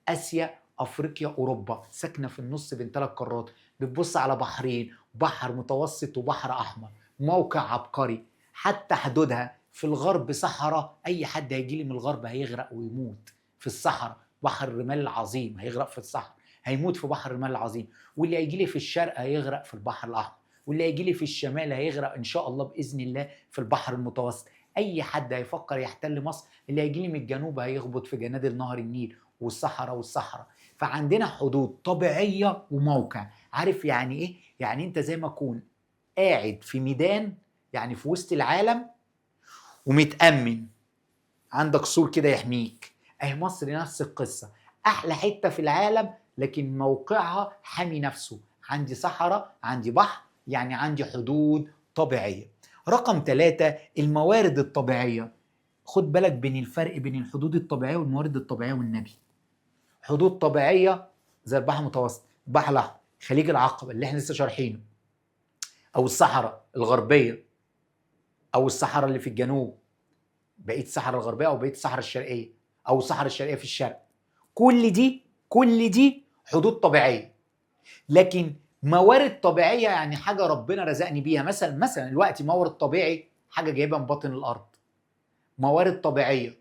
آسيا، أفريقيا، أوروبا، ساكنة في النص بين 3 قارات، بتبص على بحرين، بحر متوسط وبحر أحمر. موقع عبقري، حتى حدودها في الغرب صحراء، أي حد هيجي لي من الغرب هيغرق ويموت في الصحراء، بحر الرمال العظيم هيغرق في الصحراء، هيموت في بحر الرمال العظيم. واللي هيجي لي في الشرق هيغرق في البحر الأحمر، واللي هيجي لي في الشمال هيغرق إن شاء الله بإذن الله في البحر المتوسط. أي حد هيفكر يحتل مصر، اللي هيجي لي من الجنوب هيخبط في جنادل نهر النيل والصحراء والصحراء. فعندنا حدود طبيعية وموقع. عارف يعني إيه؟ يعني أنت زي ما تكون قاعد في ميدان، يعني في وسط العالم ومتأمن، عندك سور كده يحميك. أهي مصر نفس القصة، أحلى حتة في العالم لكن موقعها حامي نفسه، عندي صحراء، عندي بحر، يعني عندي حدود طبيعية. رقم 3، الموارد الطبيعية. خد بالك بين الفرق بين الحدود الطبيعية والموارد الطبيعية والنبي. حدود طبيعية زي البحر المتوسط، البحر الأحمر، خليج العقبة اللي احنا لسه شارحينه، أو الصحراء الغربية، أو الصحراء اللي في الجنوب، بقية الصحراء الغربية أو بقية الصحراء الشرقية، أو الصحراء الشرقية في الشرق. كل دي حدود طبيعية. لكن موارد طبيعية يعني حاجة ربنا رزقني بيها. مثلا دلوقتي مورد طبيعي حاجة جايبها من باطن الأرض. موارد طبيعية،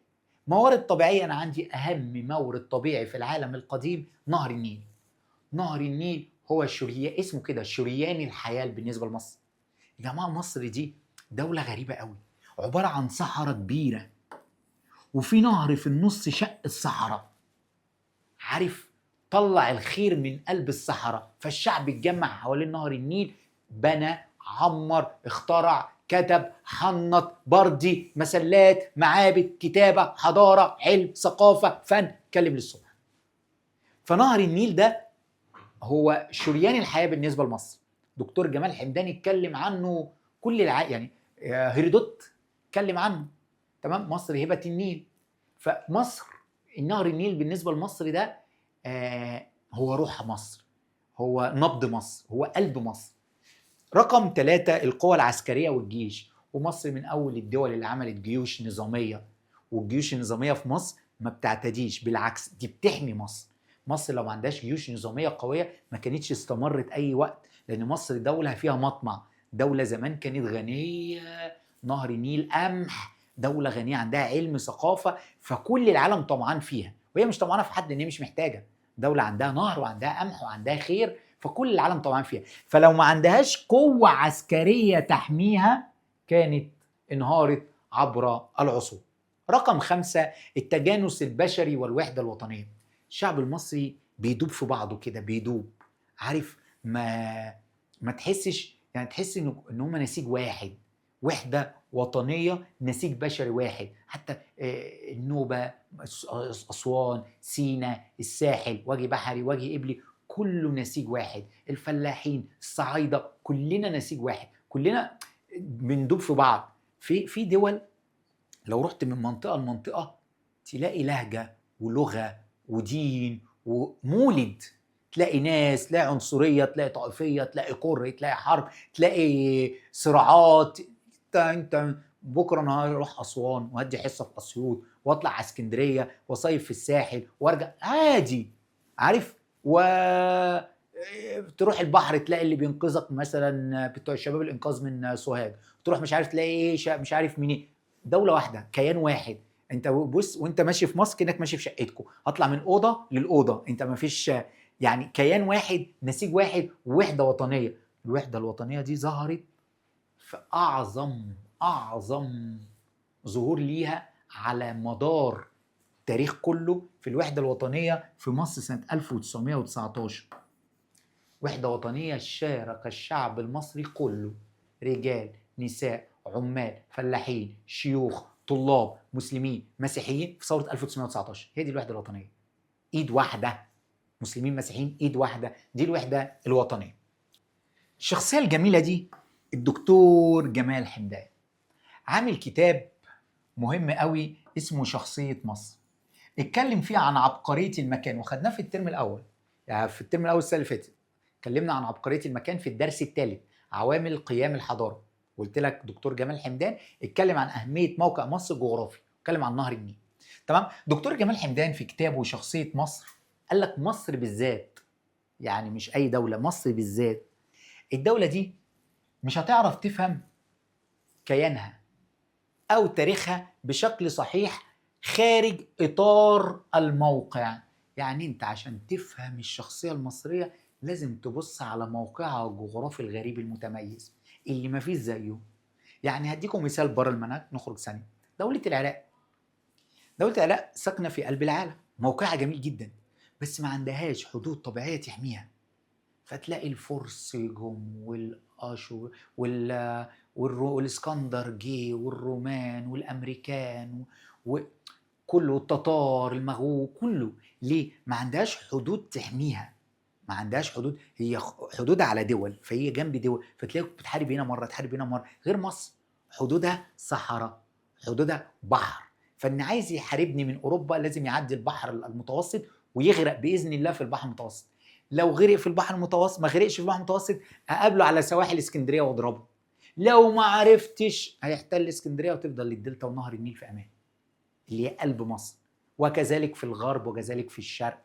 موارد طبيعية أنا عندي أهم مورد طبيعي في العالم القديم نهر النيل. نهر النيل هو شريان، اسمه كده شريان الحياة بالنسبة لمصر. يا جماعة مصر دي دولة غريبة قوي، عبارة عن صحراء كبيرة وفي نهر في النص شق الصحراء، عارف، طلع الخير من قلب الصحراء. فالشعب اتجمع حوالين نهر النيل، بنى، عمر، اخترع، كتب، حنط، بردي، مسلات، معابد، كتابة، حضارة، علم، ثقافة، فن، اتكلم للصبح. فنهر النيل ده هو شريان الحياة بالنسبة لمصر. دكتور جمال حمداني اتكلم عنه كل يعني هيرودوت اتكلم عنه، تمام؟ مصر هبة النيل. فمصر النهر النيل بالنسبة لمصر ده هو روح مصر، هو نبض مصر، هو قلب مصر. رقم 3، القوى العسكرية والجيش. ومصر من أول الدول اللي عملت جيوش نظامية، والجيوش النظامية في مصر ما بتعتديش، بالعكس دي بتحمي مصر. مصر لو ما عندهاش جيوش نظامية قوية ما كانتش استمرت أي وقت، لأن مصر دولة فيها مطمع، دولة زمان كانت غنية، نهر النيل قمح، دولة غنية عندها علم ثقافة، فكل العالم طمعان فيها، وهي مش طمعانة في حد لأن هي مش محتاجة. دولة عندها نهر وعندها قمح وعندها خير، فكل العالم طمعان فيها. فلو ما عندهاش قوة عسكرية تحميها كانت انهارت عبر العصور. رقم 5، التجانس البشري والوحدة الوطنية. الشعب المصري بيدوب في بعضه كده، بيدوب، عارف، ما تحسش، يعني تحس ان هم نسيج واحد، وحدة وطنية، نسيج بشري واحد. حتى النوبة، أسوان، سينا، الساحل، وجه بحري، وجه قبلي، كله نسيج واحد. الفلاحين، الصعايدة، كلنا نسيج واحد، كلنا بندوب في بعض. في دول لو رحت من منطقة لمنطقة تلاقي لهجة ولغة ودين ومولد، تلاقي ناس، تلاقي عنصرية، تلاقي طائفية، تلاقي كره، تلاقي حرب، تلاقي صراعات. انت بكره انا هروح اسوان وهدي حصة في اسيوط واطلع على اسكندرية واصيف في الساحل وارجع عادي، عارف؟ و تروح البحر تلاقي اللي بينقذك مثلا بتوع شباب الانقاذ من سوهاج، تروح مش عارف تلاقي ايه، مش عارف منين. دولة واحدة، كيان واحد. انت بص وانت ماشي في مصر كانك ماشي في شقتكم، هطلع من اوضة للاوضه، انت ما فيش يعني كيان واحد، نسيج واحد، وحده وطنية. الوحدة الوطنية دي ظهرت في اعظم ظهور ليها على مدار التاريخ كله في الوحدة الوطنية في مصر سنة 1919. وحده وطنية شارك الشعب المصري كله، رجال، نساء، عمال، فلاحين، شيوخ، طلاب، مسلمين، مسيحيين، في ثورة 1919. هي دي الوحدة الوطنية، ايد واحدة، مسلمين مسيحيين، ايد واحدة، دي الوحدة الوطنية. الشخصية الجميلة دي الدكتور جمال حمدان عامل كتاب مهم قوي اسمه شخصية مصر، اتكلم فيه عن عبقرية المكان، وخدناه في الترم الاول، يعني في الترم الاول السنة اللي فاتت اتكلمنا عن عبقرية المكان في الدرس الثالث، عوامل قيام الحضارة. قلت لك دكتور جمال حمدان اتكلم عن اهمية موقع مصر الجغرافي، اتكلم عن نهر النيل. تمام؟ دكتور جمال حمدان في كتابه شخصية مصر قال لك مصر بالذات، يعني مش اي دولة، مصر بالذات، الدولة دي مش هتعرف تفهم كيانها او تاريخها بشكل صحيح خارج اطار الموقع. يعني انت عشان تفهم الشخصية المصرية لازم تبص على موقعها الجغرافي الغريب المتميز اللي ما فيش زيه. يعني هديكم مثال بره المنهج، نخرج ثانية. دولة العراق، دولة العراق ساكنة في قلب العالم، موقعها جميل جدا، بس ما عندهاش حدود طبيعية تحميها. فتلاقي الفرس جم والاشور والاسكندر جه والرومان والامريكان وكله، التتار، المغول، كله. ليه؟ ما عندهاش حدود تحميها، ما عندهاش حدود، هي حدودها على دول، فهي جنب دول، فتلاقيك بتحارب هنا مرة، تحارب هنا مرة. غير مصر حدودها صحراء، حدودها بحر، فان عايز يحاربني من اوروبا لازم يعدي البحر المتوسط ويغرق باذن الله في البحر المتوسط. لو غرق في البحر المتوسط، ما غرقش في البحر المتوسط، اقابله على سواحل اسكندرية واضربه. لو ما عرفتش هيحتل اسكندرية وتفضل للدلتا ونهر النيل في امان، اللي هي قلب مصر، وكذلك في الغرب وكذلك في الشرق.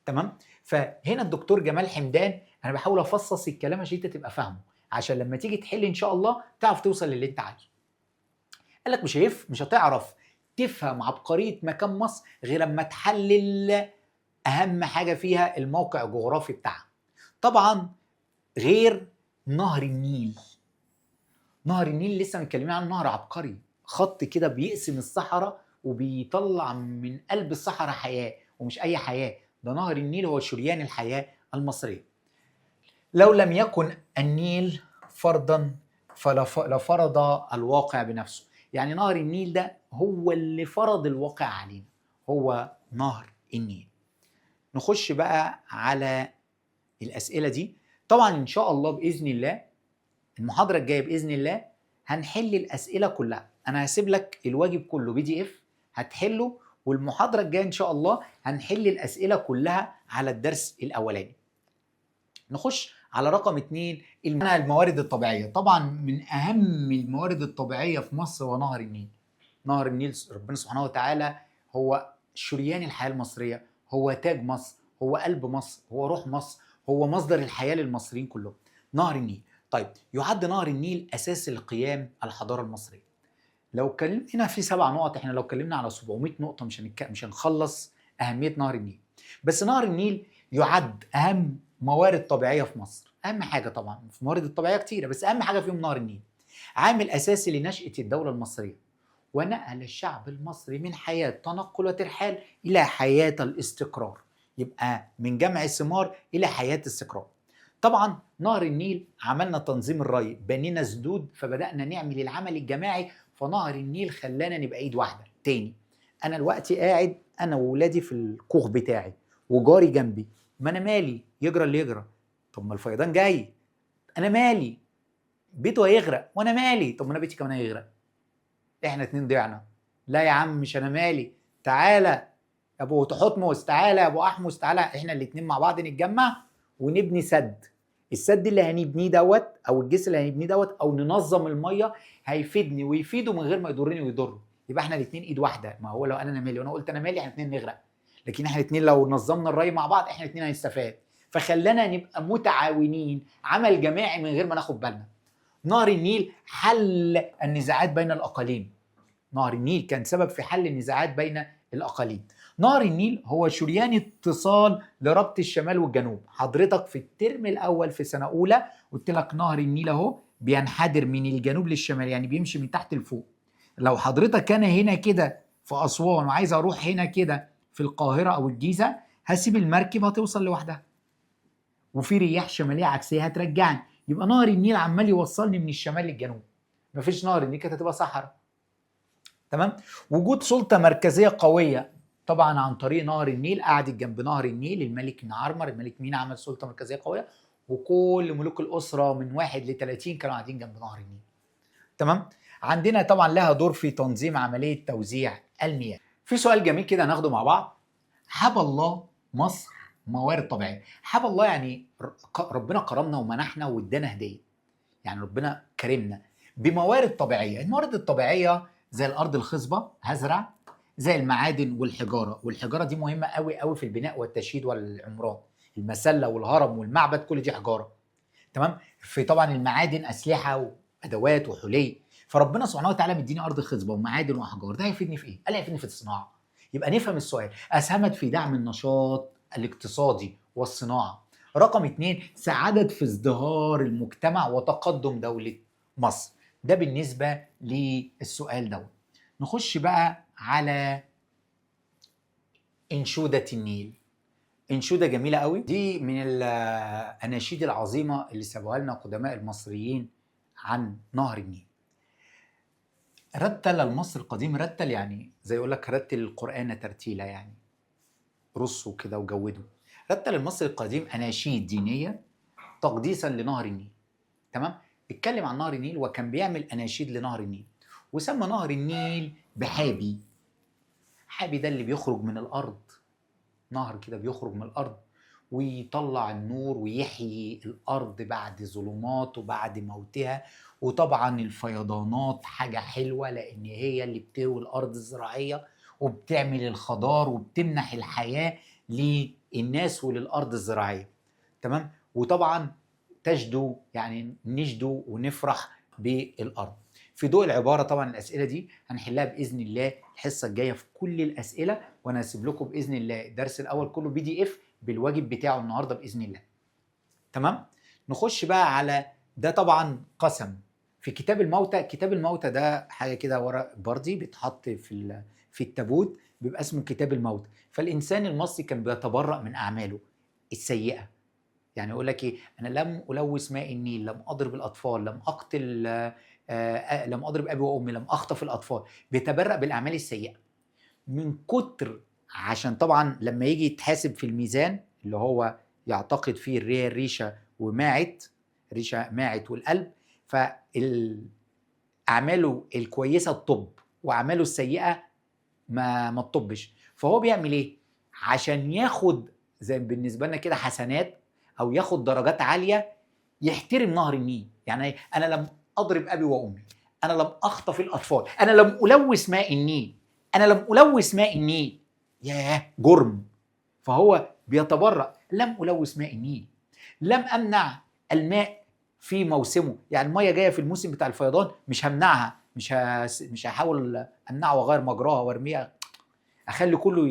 تمام؟ فهنا الدكتور جمال حمدان، انا بحاول افصص الكلام عشان انت تبقى فاهمه، عشان لما تيجي تحل ان شاء الله تعرف توصل للي انت عايزه. قال لك مش هتعرف تفهم عبقرية مكان مصر غير لما تحلل اهم حاجة فيها، الموقع الجغرافي بتاعها. طبعا غير نهر النيل. نهر النيل لسه متكلمين عن نهر عبقري، خط كده بيقسم الصحراء وبيطلع من قلب الصحراء حياة، ومش اي حياة، ده نهر النيل هو شريان الحياة المصرية. لو لم يكن النيل فرضا لفرض الواقع بنفسه. يعني نهر النيل ده هو اللي فرض الواقع علينا، هو نهر النيل. نخش بقى على الأسئلة دي. طبعا إن شاء الله بإذن الله المحاضرة الجاية بإذن الله هنحل الأسئلة كلها. أنا هسيب لك الواجب كله PDF هتحله، والمحاضرة الجاية إن شاء الله هنحل الأسئلة كلها على الدرس الأولاني. نخش على رقم 2، الموارد الطبيعية. طبعا من أهم الموارد الطبيعية في مصر هو نهر النيل. نهر النيل ربنا سبحانه وتعالى هو شريان الحياة المصرية، هو تاج مصر، هو قلب مصر، هو روح مصر، هو مصدر الحياة للمصريين كلهم، نهر النيل. طيب يعد نهر النيل أساس القيام الحضارة المصرية. لو اتكلمنا في 7 نقط، احنا لو اتكلمنا على 700 نقطة مش هنخلص أهمية نهر النيل. بس نهر النيل يعد أهم موارد طبيعية في مصر، أهم حاجة طبعا في موارد الطبيعية كتيرة، بس أهم حاجة فيهم نهر النيل. عامل أساسي لنشأة الدولة المصرية، ونقل الشعب المصري من حياة تنقل وترحال إلى حياة الاستقرار. يبقى من جمع الثمار إلى حياة استقرار. طبعا نهر النيل عملنا تنظيم الري، بنينا سدود، فبدأنا نعمل العمل الجماعي، فنهر النيل خلانا نبقى ايد واحدة. تاني، انا دلوقتي قاعد انا وولادي في الكوخ بتاعي وجاري جنبي، ما انا مالي يجرى اللي يجرى، طب ما الفيضان جاي، انا مالي بيته هيغرق وانا مالي، طب ما انا بيتي كمان هيغرق، احنا اتنين ضيعنا. لا يا عم مش انا مالي، تعالى يا ابو تحتمس، تعالى يا ابو احمس، تعالى احنا الاتنين مع بعض نتجمع ونبني سد. السد اللي هنبنيه دوت او الجسر اللي هنبنيه دوت او ننظم المية هيفيدني ويفيده من غير ما يضرني ويضره، يبقى احنا الاثنين ايد واحدة. ما هو لو انا مالي وانا قلت انا مالي احنا الاثنين نغرق، لكن احنا الاثنين لو نظمنا الري مع بعض احنا الاثنين هنستفاد. فخلانا نبقى متعاونين، عمل جماعي من غير ما ناخد بالنا. نهر النيل حل النزاعات بين الاقاليم. نهر النيل كان سبب في حل النزاعات بين الاقاليم. نهر النيل هو شريان اتصال لربط الشمال والجنوب. حضرتك في الترم الاول في سنة اولى قلت لك نهر النيل اهو بينحدر من الجنوب للشمال، يعني بيمشي من تحت لفوق. لو حضرتك انا هنا كده في اسوان وعايز اروح هنا كده في القاهرة او الجيزة، هسيب المركب هتوصل لوحدها، وفي رياح شمالية عكسية هترجعني. يبقى نهر النيل عمال يوصلني من الشمال للجنوب. مفيش نهر النيل كانت هتبقى صحراء. تمام. وجود سلطة مركزية قوية طبعا عن طريق نهر النيل، قعدت جنب نهر النيل الملك نعرمر، الملك مين عمل سلطة مركزية قوية، وكل ملوك الاسرة من 1 ل 30 كانوا قاعدين جنب نهر النيل. تمام. عندنا طبعا لها دور في تنظيم عملية توزيع المياه. في سؤال جميل كده هناخده مع بعض. حب الله مصر موارد طبيعية. حب الله يعني ربنا كرمنا ومنحنا وادانا هديه، يعني ربنا كرمنا بموارد طبيعية. الموارد الطبيعية زي الارض الخصبة هزرع، زي المعادن والحجارة، والحجارة دي مهمة قوي قوي في البناء والتشييد والعمران، المسله والهرم والمعبد كل دي حجارة. تمام. في طبعا المعادن اسلحة وادوات وحلي. فربنا سبحانه وتعالى مديني ارض خصبة ومعادن واحجار، ده هيفيدني في ايه؟ قال هيفيدني في الصناعة. يبقى نفهم السؤال. اسهمت في دعم النشاط الاقتصادي والصناعة. رقم 2، ساعدت في ازدهار المجتمع وتقدم دولة مصر. ده بالنسبة للسؤال دوت. نخش بقى على انشودة النيل. انشودة جميلة قوي، دي من الاناشيد العظيمة اللي سابوها لنا قدماء المصريين عن نهر النيل. رتل المصري القديم، رتل يعني زي يقول لك رتل القرآن ترتيلا، يعني رصوا كده وجودوا. رتل المصري القديم اناشيد دينية تقديسا لنهر النيل. تمام. اتكلم عن نهر النيل وكان بيعمل اناشيد لنهر النيل، وسمى نهر النيل بحابي. حابي ده اللي بيخرج من الارض، نهر كده بيخرج من الارض ويطلع النور ويحيي الارض بعد ظلمات وبعد موتها. وطبعا الفيضانات حاجة حلوة لان هي اللي بتروي الارض الزراعية وبتعمل الخضار وبتمنح الحياة للناس وللارض الزراعية. تمام. وطبعا تجدو، يعني نجدو ونفرح بالارض. في ضوء العبارة طبعا الاسئلة دي هنحلها باذن الله الحصة الجاية في كل الاسئلة، وانا هسيب لكم باذن الله الدرس الاول كله PDF بالواجب بتاعه النهارده باذن الله. تمام. نخش بقى على ده. طبعا قسم في كتاب الموتى. كتاب الموتى ده حاجة كده ورق بردي بيتحط في التابوت، بيبقى اسمه كتاب الموتى. فالانسان المصري كان بيتبرأ من اعماله السيئة، يعني يقول لك ايه، انا لم الوث ماء النيل، لم اضرب الاطفال، لم اقتل، لم اضرب ابي وامي، لم اخطف الاطفال. بيتبرأ بالاعمال السيئة من كتر، عشان طبعا لما يجي يتحاسب في الميزان اللي هو يعتقد فيه الريشة وماعت، ريشه ماعت والقلب، فاعماله الكويسة تطب واعماله السيئة ما تطبش. فهو بيعمل ايه عشان ياخد زي بالنسبة لنا كده حسنات او ياخد درجات عالية؟ يحترم نهر النيل. يعني انا لم اضرب ابي وامي، انا لم اخطف الاطفال، انا لم الوث ماء النيل، انا لم الوث ماء النيل. ياه جرم. فهو بيتبرأ، لم الوث ماء النيل، لم امنع الماء في موسمه، يعني المية جاية في الموسم بتاع الفيضان مش همنعها، مش هحاول امنعه واغير مجراها وارميها، اخلي كله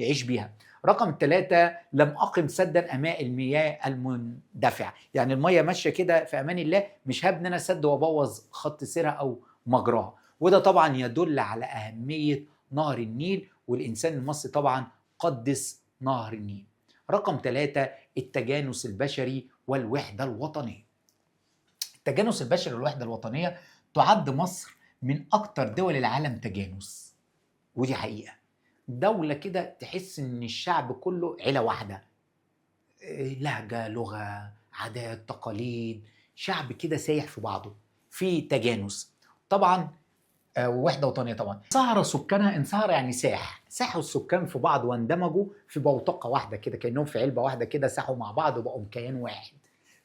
يعيش بيها. رقم 3، لم اقم سدا اماء المياه المندفعه، يعني المية ماشية كده في امان الله، مش هبني انا سد وابوظ خط سيرها او مجراها. وده طبعا يدل على اهمية نهر النيل، والانسان المصري طبعا قدس نهر النيل. رقم 3، التجانس البشري والوحدة الوطنية. التجانس البشري والوحدة الوطنية، تعد مصر من أكتر دول العالم تجانس، ودي حقيقة. دولة كده تحس إن الشعب كله عيلة واحدة، لهجة، لغة، عادات، تقاليد، شعب كده سايح في بعضه، في تجانس طبعا، ووحدة وطنية طبعا. سهر سكانها، انصهر يعني ساح، ساحوا السكان في بعض واندمجوا في بوتقة واحدة كده، كأنهم في علبة واحدة كده، ساحوا مع بعض وبقوا كيان واحد.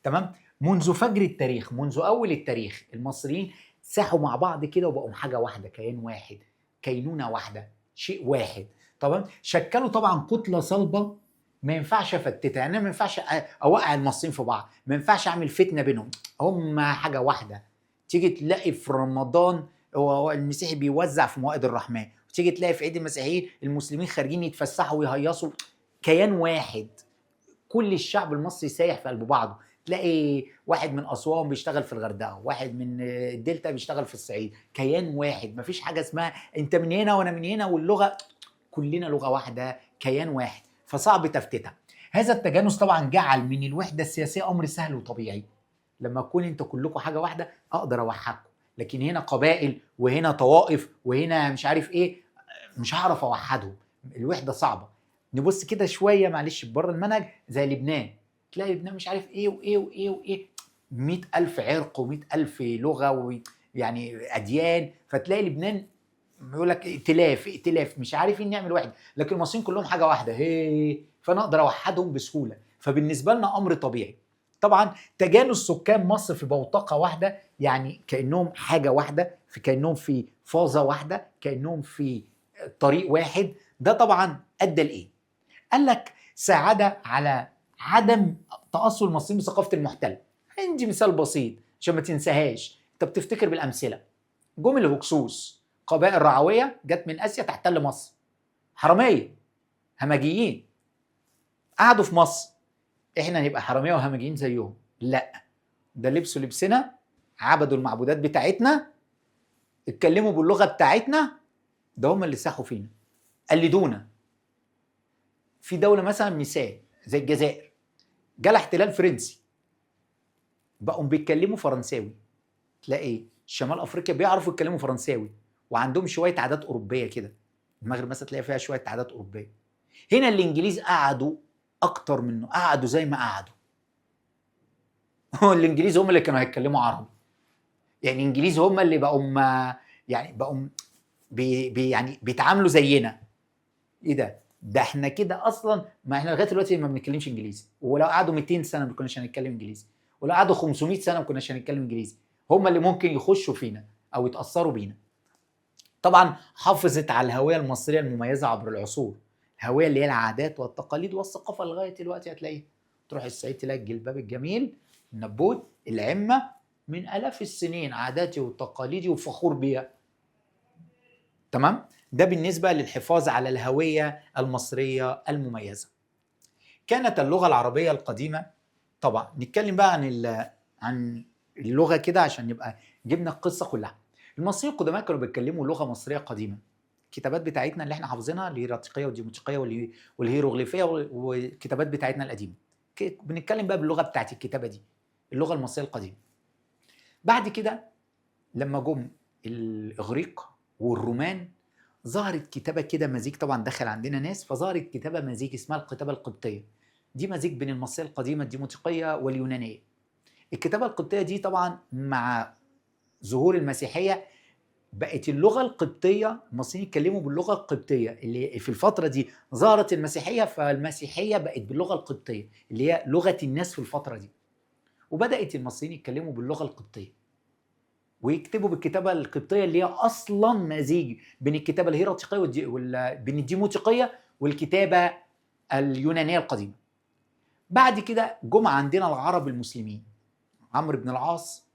تمام؟ منذ فجر التاريخ، منذ أول التاريخ، المصريين ساحوا مع بعض كده وبقوا حاجة واحدة، كيان واحد، كينونة واحدة، شيء واحد. طبعا شكلوا طبعا كتلة صلبة ما ينفعش افتتها، يعني انا ما ينفعش اوقع المصريين في بعض، ما ينفعش اعمل فتنة بينهم، هم حاجة واحدة. تيجي تلاقي في رمضان هو المسيحي بيوزع في موائد الرحمن، وتيجي تلاقي في عيد المسيحيين المسلمين خارجين يتفسحوا ويهيصوا، كيان واحد، كل الشعب المصري سايح في قلب بعضه. تلاقي واحد من أسوان بيشتغل في الغردقة، واحد من الدلتا بيشتغل في الصعيد، كيان واحد، مفيش حاجة اسمها انت من هنا وانا من هنا، واللغة كلنا لغة واحدة، كيان واحد، فصعب تفتتها. هذا التجانس طبعا جعل من الوحدة السياسية أمر سهل وطبيعي. لما تكون انت كلكم حاجة واحدة أقدر أوحدكم، لكن هنا قبائل وهنا طوائف وهنا مش عارف ايه، مش هعرف أوحدهم، الوحدة صعبة. نبص كده شوية معلش بره المنهج، زي لبنان، تلاقي لبنان مش عارف ايه وايه وايه وايه، 100,000 عرق و100,000 لغة ويعني أديان، فتلاقي لبنان يقول لك ائتلاف ائتلاف، مش عارفين نعمل واحد، لكن المصريين كلهم حاجة واحدة، هي فانا اقدر اوحدهم بسهولة، فبالنسبه لنا امر طبيعي. طبعا تجانس سكان مصر في بوتقه واحدة، يعني كانهم حاجة واحدة، في كانهم في فازة واحدة، كانهم في طريق واحد. ده طبعا ادى لايه؟ قال لك ساعد على عدم تاثر المصريين بثقافة المحتل. عندي مثال بسيط عشان ما تنساهاش، انت بتفتكر بالامثلة. جم الهكسوس، قبائل رعويه جت من اسيا تحتل مصر، حرامية همجيين، قعدوا في مصر. احنا نبقى حرامية وهمجيين زيهم؟ لا، ده لبسوا لبسنا، عبدوا المعبودات بتاعتنا، اتكلموا باللغة بتاعتنا، ده هم اللي ساحوا فينا، قلدونا. في دولة مثلا مثال زي الجزائر، جالها احتلال فرنسي، بقوا بيتكلموا فرنساوي. تلاقي شمال افريقيا بيعرفوا يتكلموا فرنساوي وعندهم شوية عادات اوروبية كده، المغرب مثلا تلاقي فيها شوية عادات اوروبية. هنا الانجليز قعدوا اكتر منه، قعدوا زي ما قعدوا. الانجليز هم اللي كانوا هيتكلموا عربي، يعني الانجليز هم اللي بقوا يعني بقوا بي بي يعني بيتعاملوا زينا. ايه ده؟ ده احنا كده اصلا، ما احنا لغاية دلوقتي ما بنتكلمش انجليزي، ولو قعدوا 200 سنة ما كناش هنتكلم انجليزي، ولو قعدوا 500 سنة ما كناش هنتكلم انجليزي. هم اللي ممكن يخشوا فينا او يتاثروا بينا. طبعا حافظت على الهوية المصرية المميزة عبر العصور، الهوية اللي هي العادات والتقاليد والثقافة لغاية دلوقتي هتلاقيها. تروح الصعيد تلاقي الجلباب الجميل، النبوت، العمه، من الاف السنين، عاداتي وتقاليدي وفخور بيها. تمام؟ ده بالنسبة للحفاظ على الهوية المصرية المميزة. كانت اللغة العربية القديمة، طبعا نتكلم بقى عن اللغة كده عشان نبقى جبنا القصة كلها. المصريين القدماء كانوا بيتكلموا لغة مصرية قديمة. الكتابات بتاعتنا اللي احنا حافظينها الهيراتيقيه والديموتيقيه والهيروغليفيه والكتابات بتاعتنا القديمة، بنتكلم بقى باللغة بتاعت الكتابة دي، اللغة المصرية القديمة. بعد كده لما جم الاغريق والرومان ظهرت كتابه كده مزيج، طبعا دخل عندنا ناس فظهرت كتابه مزيج اسمها الكتابة القبطية. دي مزيج بين المصرية القديمة الديموتيقيه واليونانيه. الكتابة القبطية دي طبعا مع ظهور المسيحية بقت اللغة القبطية، المصريين يتكلموا باللغة القبطية اللي في الفترة دي ظهرت المسيحية، فالمسيحيه بقت باللغة القبطية اللي هي لغة الناس في الفترة دي. وبدات المصريين يتكلموا باللغة القبطية ويكتبوا بالكتابة القبطية اللي هي اصلا مزيج بين الكتابة الهيراتيقيه بين الديموتيقيه والكتابة اليونانية القديمة. بعد كده جم عندنا العرب المسلمين، عمرو بن العاص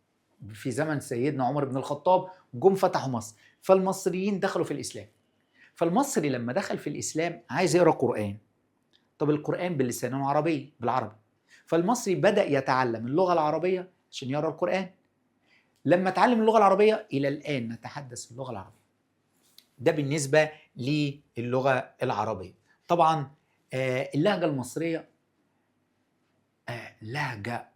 في زمن سيدنا عمر بن الخطاب، جم فتحوا مصر، فالمصريين دخلوا في الاسلام. فالمصري لما دخل في الاسلام عايز يقرا قران، طب القران باللسان العربي، بالعربي، فالمصري بدا يتعلم اللغة العربية عشان يقرا القران. لما اتعلم اللغة العربية الى الان نتحدث اللغة العربية. ده بالنسبة للغة العربية. طبعا اللهجة المصرية لهجه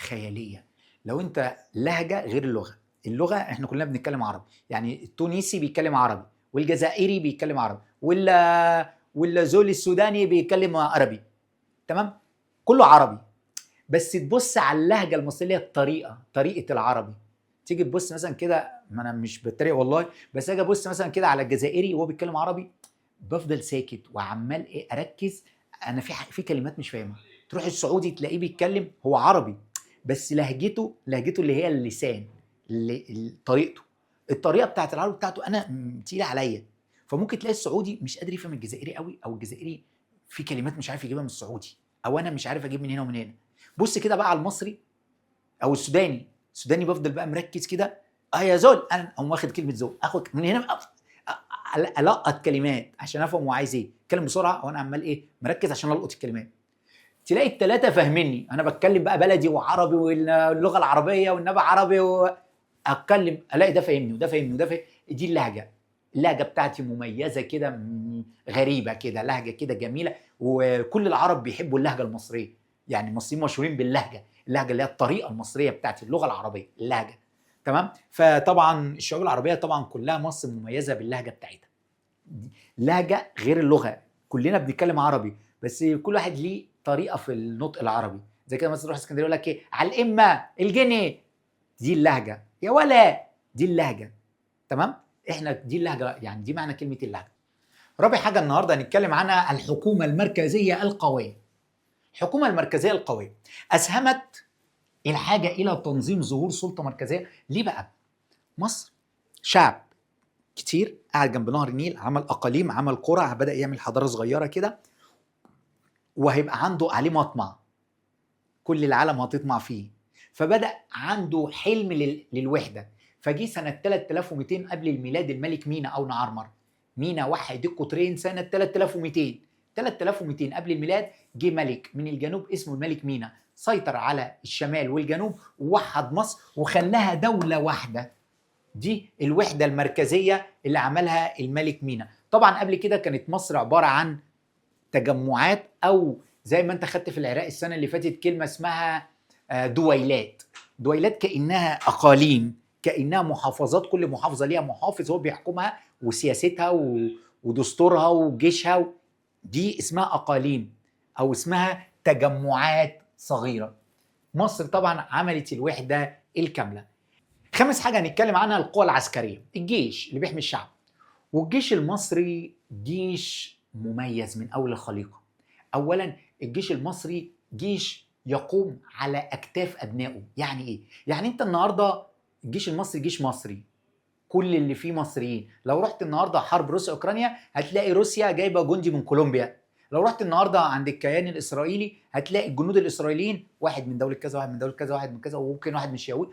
خيالية. لو انت لهجه غير اللغة، اللغة احنا كلنا بنتكلم عربي، يعني التونسي بيتكلم عربي والجزائري بيتكلم عربي ولا زول السوداني بيتكلم عربي، تمام؟ كله عربي، بس تبص على اللهجة المصرية، الطريقة، طريقه العربي. تيجي تبص مثلا كده، ما انا مش بتريق والله، بس اجي ابص مثلا كده على الجزائري وهو بيتكلم عربي، بفضل ساكت وعمال ايه اركز، انا في كلمات مش فاهمها. تروح السعودي تلاقيه بيتكلم هو عربي، بس لهجته اللي هي اللسان، اللي طريقته، الطريقة بتاعت العربي بتاعته انا تقيلة عليا. فممكن تلاقي السعودي مش قادر يفهم الجزائري قوي، او الجزائري في كلمات مش عارف يجيبها من السعودي، او انا مش عارف اجيب من هنا ومن هنا. بص كده بقى على المصري او السوداني، السوداني بفضل بقى مركز كده، يا زول، انا اقوم واخد كلمة زول، اخد من هنا القط كلمات عشان افهم هو عايز ايه، اتكلم بسرعة وانا عمال ايه مركز عشان القط الكلمات. تلاقي الثلاثة فاهميني، انا بتكلم بقى بلدي وعربي واللغة العربية والنبي عربي اتكلم، الاقي ده فاهمني وده فاهمني وده فاهمني. دي اللهجة، اللهجة بتاعتي مميزة كده، غريبة كده، لهجه كده جميلة، وكل العرب بيحبوا اللهجة المصرية. يعني المصريين مشهورين باللهجة، اللهجة اللي هي الطريقة المصرية بتاعت اللغة العربية، اللهجة، تمام؟ فطبعا الشعوب العربية طبعا كلها مصر مميزة باللهجة بتاعتها، لهجه غير اللغة، كلنا بنتكلم عربي بس كل واحد ليه طريقه في النطق العربي. زي كده مثلا تروح اسكندرية يقول لك ايه على الامة الجنيه، دي اللهجة يا ولا، دي اللهجة، تمام؟ احنا دي اللهجة، يعني دي معنى كلمة اللهجة. رابع حاجة النهارده هنتكلم عنها الحكومة المركزية القوية. الحكومة المركزية القوية اسهمت الحاجة الى تنظيم ظهور سلطة مركزية. ليه بقى؟ مصر شعب كتير قاعد جنب نهر النيل، عمل اقاليم، عمل قرى، بدا يعمل حضارة صغيرة كده، وهيبقى عنده عليه مطمع، كل العالم هتطمع فيه، فبدا عنده حلم للوحدة. فجي سنة 3200 قبل الميلاد الملك مينا او نعرمر، مينا وحد القطرين سنة 3200 قبل الميلاد. جه ملك من الجنوب اسمه الملك مينا، سيطر على الشمال والجنوب ووحد مصر وخلاها دولة واحدة. دي الوحدة المركزية اللي عملها الملك مينا. طبعا قبل كده كانت مصر عبارة عن تجمعات، او زي ما انت خدت في العراق السنة اللي فاتت كلمة اسمها دويلات. دويلات كأنها اقاليم، كأنها محافظات، كل محافظة ليها محافظ هو بيحكمها وسياستها ودستورها وجيشها. دي اسمها اقاليم او اسمها تجمعات صغيرة. مصر طبعا عملت الوحدة الكاملة. خامس حاجة هنتكلم عنها القوى العسكرية، الجيش اللي بيحمي الشعب. والجيش المصري جيش مميز من اول الخليقة. اولا الجيش المصري جيش يقوم على اكتاف ابنائه. يعني ايه؟ يعني انت النهارده الجيش المصري جيش مصري، كل اللي فيه مصريين. لو رحت النهارده حرب روسيا اوكرانيا هتلاقي روسيا جايبه جندي من كولومبيا. لو رحت النهارده عند الكيان الاسرائيلي هتلاقي الجنود الاسرائيليين واحد من دولة كذا، واحد من دولة كذا، واحد من كذا، وممكن واحد مش يهود.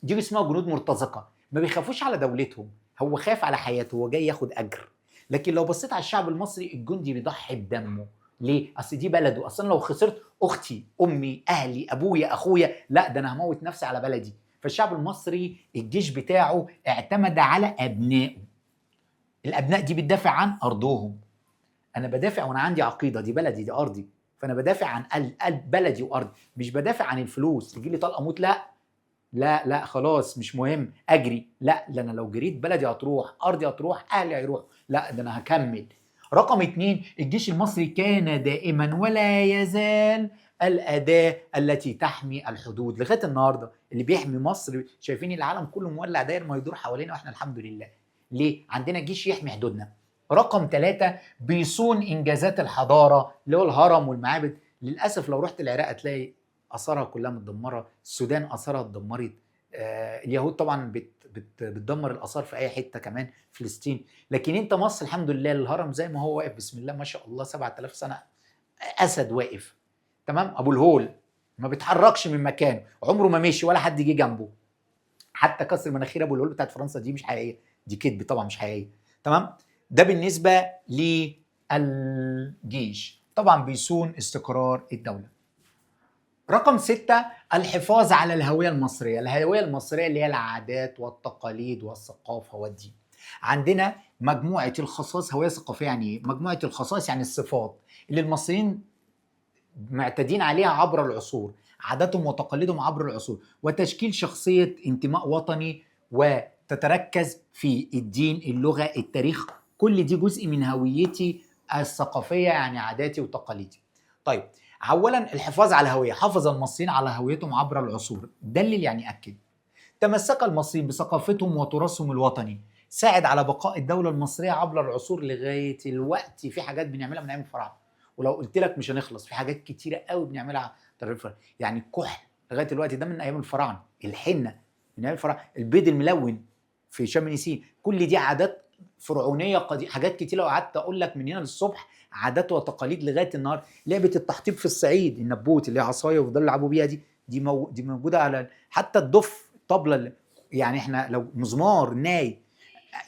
دي اسمها جنود مرتزقة، ما بيخافوش على دولتهم، هو خاف على حياته، هو جاي ياخد اجر. لكن لو بصيت على الشعب المصري الجندي بيضحي بدمه. ليه؟ اصل دي بلده، اصل لو خسرت اختي، امي، اهلي، ابويا، اخويا، لا ده انا هموت نفسي على بلدي. فالشعب المصري الجيش بتاعه اعتمد على ابنائه. الابناء دي بتدافع عن ارضهم. انا بدافع وانا عندي عقيدة، دي بلدي، دي ارضي، فانا بدافع عن بلدي وارضي، مش بدافع عن الفلوس. تجي لي طلقه موت، لا لا لا خلاص مش مهم اجري، لا لا انا لو جريت بلدي هتروح، ارضي هتروح، اهلي هيروحوا، لا ده انا هكمل. رقم 2، الجيش المصري كان دائما ولا يزال الأداة التي تحمي الحدود لغاية النهاردة. اللي بيحمي مصر، شايفين العالم كله مولع داير ما يدور حوالينا، واحنا الحمد لله. ليه؟ عندنا جيش يحمي حدودنا. رقم 3، بيصون إنجازات الحضارة اللي هو الهرم والمعابد. للأسف لو رحت العراق هتلاقي آثارها كلها متدمرة، السودان آثارها اتدمرت، اليهود طبعا بتدمر الآثار في أي حتة، كمان فلسطين. لكن أنت مصر الحمد لله الهرم زي ما هو واقف، بسم الله ما شاء الله 7000 سنة أسد واقف، تمام؟ أبو الهول ما بيتحركش من مكانه، عمره ما مشي ولا حد جه جنبه. حتى كسر مناخير أبو الهول بتاعت فرنسا دي مش حقيقية، دي كذب طبعا مش حقيقية، تمام؟ ده بالنسبة للجيش، طبعا بيصون استقرار الدولة. رقم 6، الحفاظ على الهوية المصرية. الهوية المصرية اللي هي العادات والتقاليد والثقافة والدين. عندنا مجموعة الخصائص. هوية ثقافية يعني ايه؟ مجموعة الخصائص يعني الصفات اللي المصريين معتادين عليها عبر العصور. عاداتهم وتقاليدهم عبر العصور، وتشكيل شخصية انتماء وطني، وتتركز في الدين، اللغة، التاريخ، كل دي جزء من هويتي الثقافية، يعني عاداتي وتقاليدي. طيب أولا الحفاظ على الهوية، حافظ المصريين على هويتهم عبر العصور، دلل يعني أكد. تمسك المصريين بثقافتهم وتراثهم الوطني، ساعد على بقاء الدولة المصرية عبر العصور لغاية الوقت. في حاجات بنعملها من أيام الفراعنة، ولو قلت لك مش هنخلص، في حاجات كتيرة قوي بنعملها طريق الفراعنة. يعني الكحل لغاية الوقت ده من أيام الفراعنة، الحنة من أيام الفراعنة، البيض الملون في شم النسيم، كل دي عادات فرعونية قديمة. حاجات كتير لو قعدت أقول لك من هنا للصبح عادات وتقاليد لغاية النهار. لعبة التحطيب في الصعيد، النبوت اللي هي عصاية ويفضلوا يلعبوا بيها، دي موجودة على حتى الدف، الطبلة اللي يعني احنا لو مزمار ناي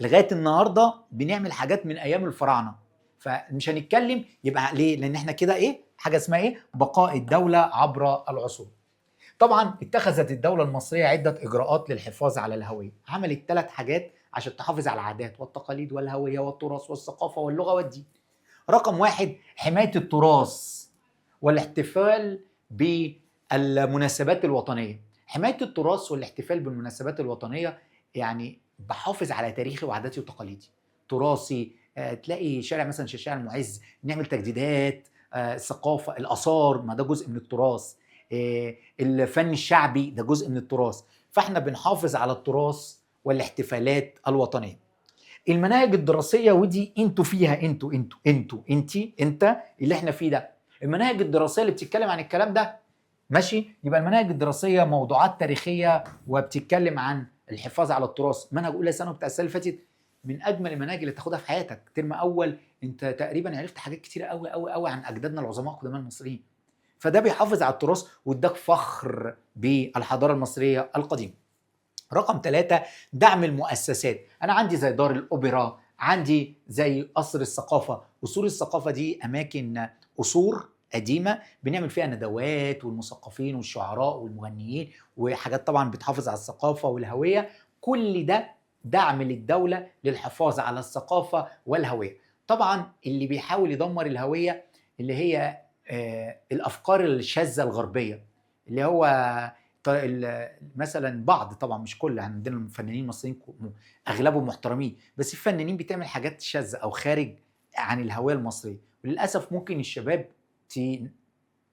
لغاية النهارده بنعمل حاجات من ايام الفراعنة. فمش هنتكلم يبقى ليه؟ لان احنا كده ايه، حاجة اسمها ايه، بقاء الدولة عبر العصور. طبعا اتخذت الدولة المصرية عده اجراءات للحفاظ على الهوية، عملت 3 حاجات عشان تحافظ على العادات والتقاليد والهوية والتراث والثقافة واللغة والدين. رقم 1 حماية التراث والاحتفال بالمناسبات الوطنية. حماية التراث والاحتفال بالمناسبات الوطنية يعني بحافظ على تاريخي وعاداتي وتقاليدي، تراثي. تلاقي شارع مثلا شارع المعز نعمل تجديدات، الثقافة، الاثار، ما ده جزء من التراث، الفن الشعبي ده جزء من التراث. فاحنا بنحافظ على التراث والاحتفالات الوطنية. المناهج الدراسية، ودي انتوا فيها، انتوا انتوا انتوا انتي انت اللي احنا فيه ده، المناهج الدراسية اللي بتتكلم عن الكلام ده ماشي. يبقى المناهج الدراسية موضوعات تاريخية وبتتكلم عن الحفاظ على التراث. منهج اولى ثانوي بتاع السنة اللي فاتت من اجمل المناهج اللي تاخدها في حياتك. ترم اول انت تقريبا عرفت حاجات كتيرة قوي قوي قوي عن اجدادنا العظماء قدماء المصريين. فده بيحافظ على التراث واداك فخر بالحضارة المصرية القديمة. رقم 3 دعم المؤسسات. انا عندي زي دار الاوبرا، عندي زي قصر الثقافة. قصور الثقافة دي اماكن قصور قديمة بنعمل فيها ندوات والمثقفين والشعراء والمغنيين وحاجات طبعا بتحافظ على الثقافة والهوية. كل ده دعم للدولة للحفاظ على الثقافة والهوية. طبعا اللي بيحاول يدمر الهوية اللي هي الافكار الشاذة الغربية، اللي هو مثلا بعض، طبعا مش كل، عندنا الفنانين المصريين اغلبهم محترمين، بس في فنانين بتعمل حاجات شاذة او خارج عن الهوية المصرية، وللاسف ممكن الشباب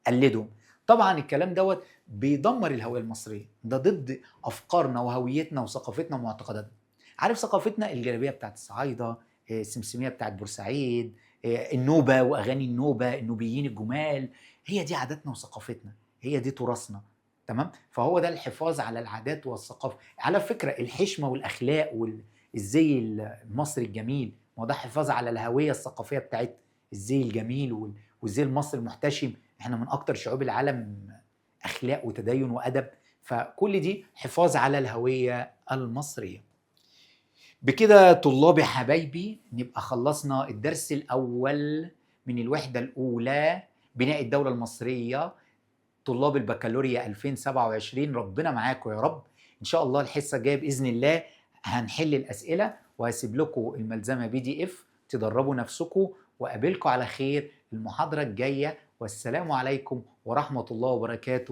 تقلدهم. طبعا الكلام دوت بيدمر الهوية المصرية، ده ضد افكارنا وهويتنا وثقافتنا ومعتقداتنا. عارف ثقافتنا؟ الجلابية بتاعت الصعايده، السمسميه بتاعت بورسعيد، النوبة واغاني النوبة، النوبيين الجمال، هي دي عاداتنا وثقافتنا، هي دي تراثنا. تمام؟ فهو ده الحفاظ على العادات والثقافة. على فكرة الحشمة والاخلاق والزي المصري الجميل، ما ده حفاظ على الهوية الثقافية بتاعت الزي الجميل والزي المصري المحتشم. احنا من اكتر شعوب العالم اخلاق وتدين وادب، فكل دي حفاظ على الهوية المصرية. بكده طلابي حبايبي نبقى خلصنا الدرس الاول من الوحدة الاولى بناء الدولة المصرية، طلاب البكالوريا 2027. ربنا معاكم يا رب. ان شاء الله الحصة الجاية باذن الله هنحل الاسئلة، وهسيب لكم الملزمه PDF تدربوا نفسكم، وقابلكم على خير المحاضرة الجاية. والسلام عليكم ورحمة الله وبركاته.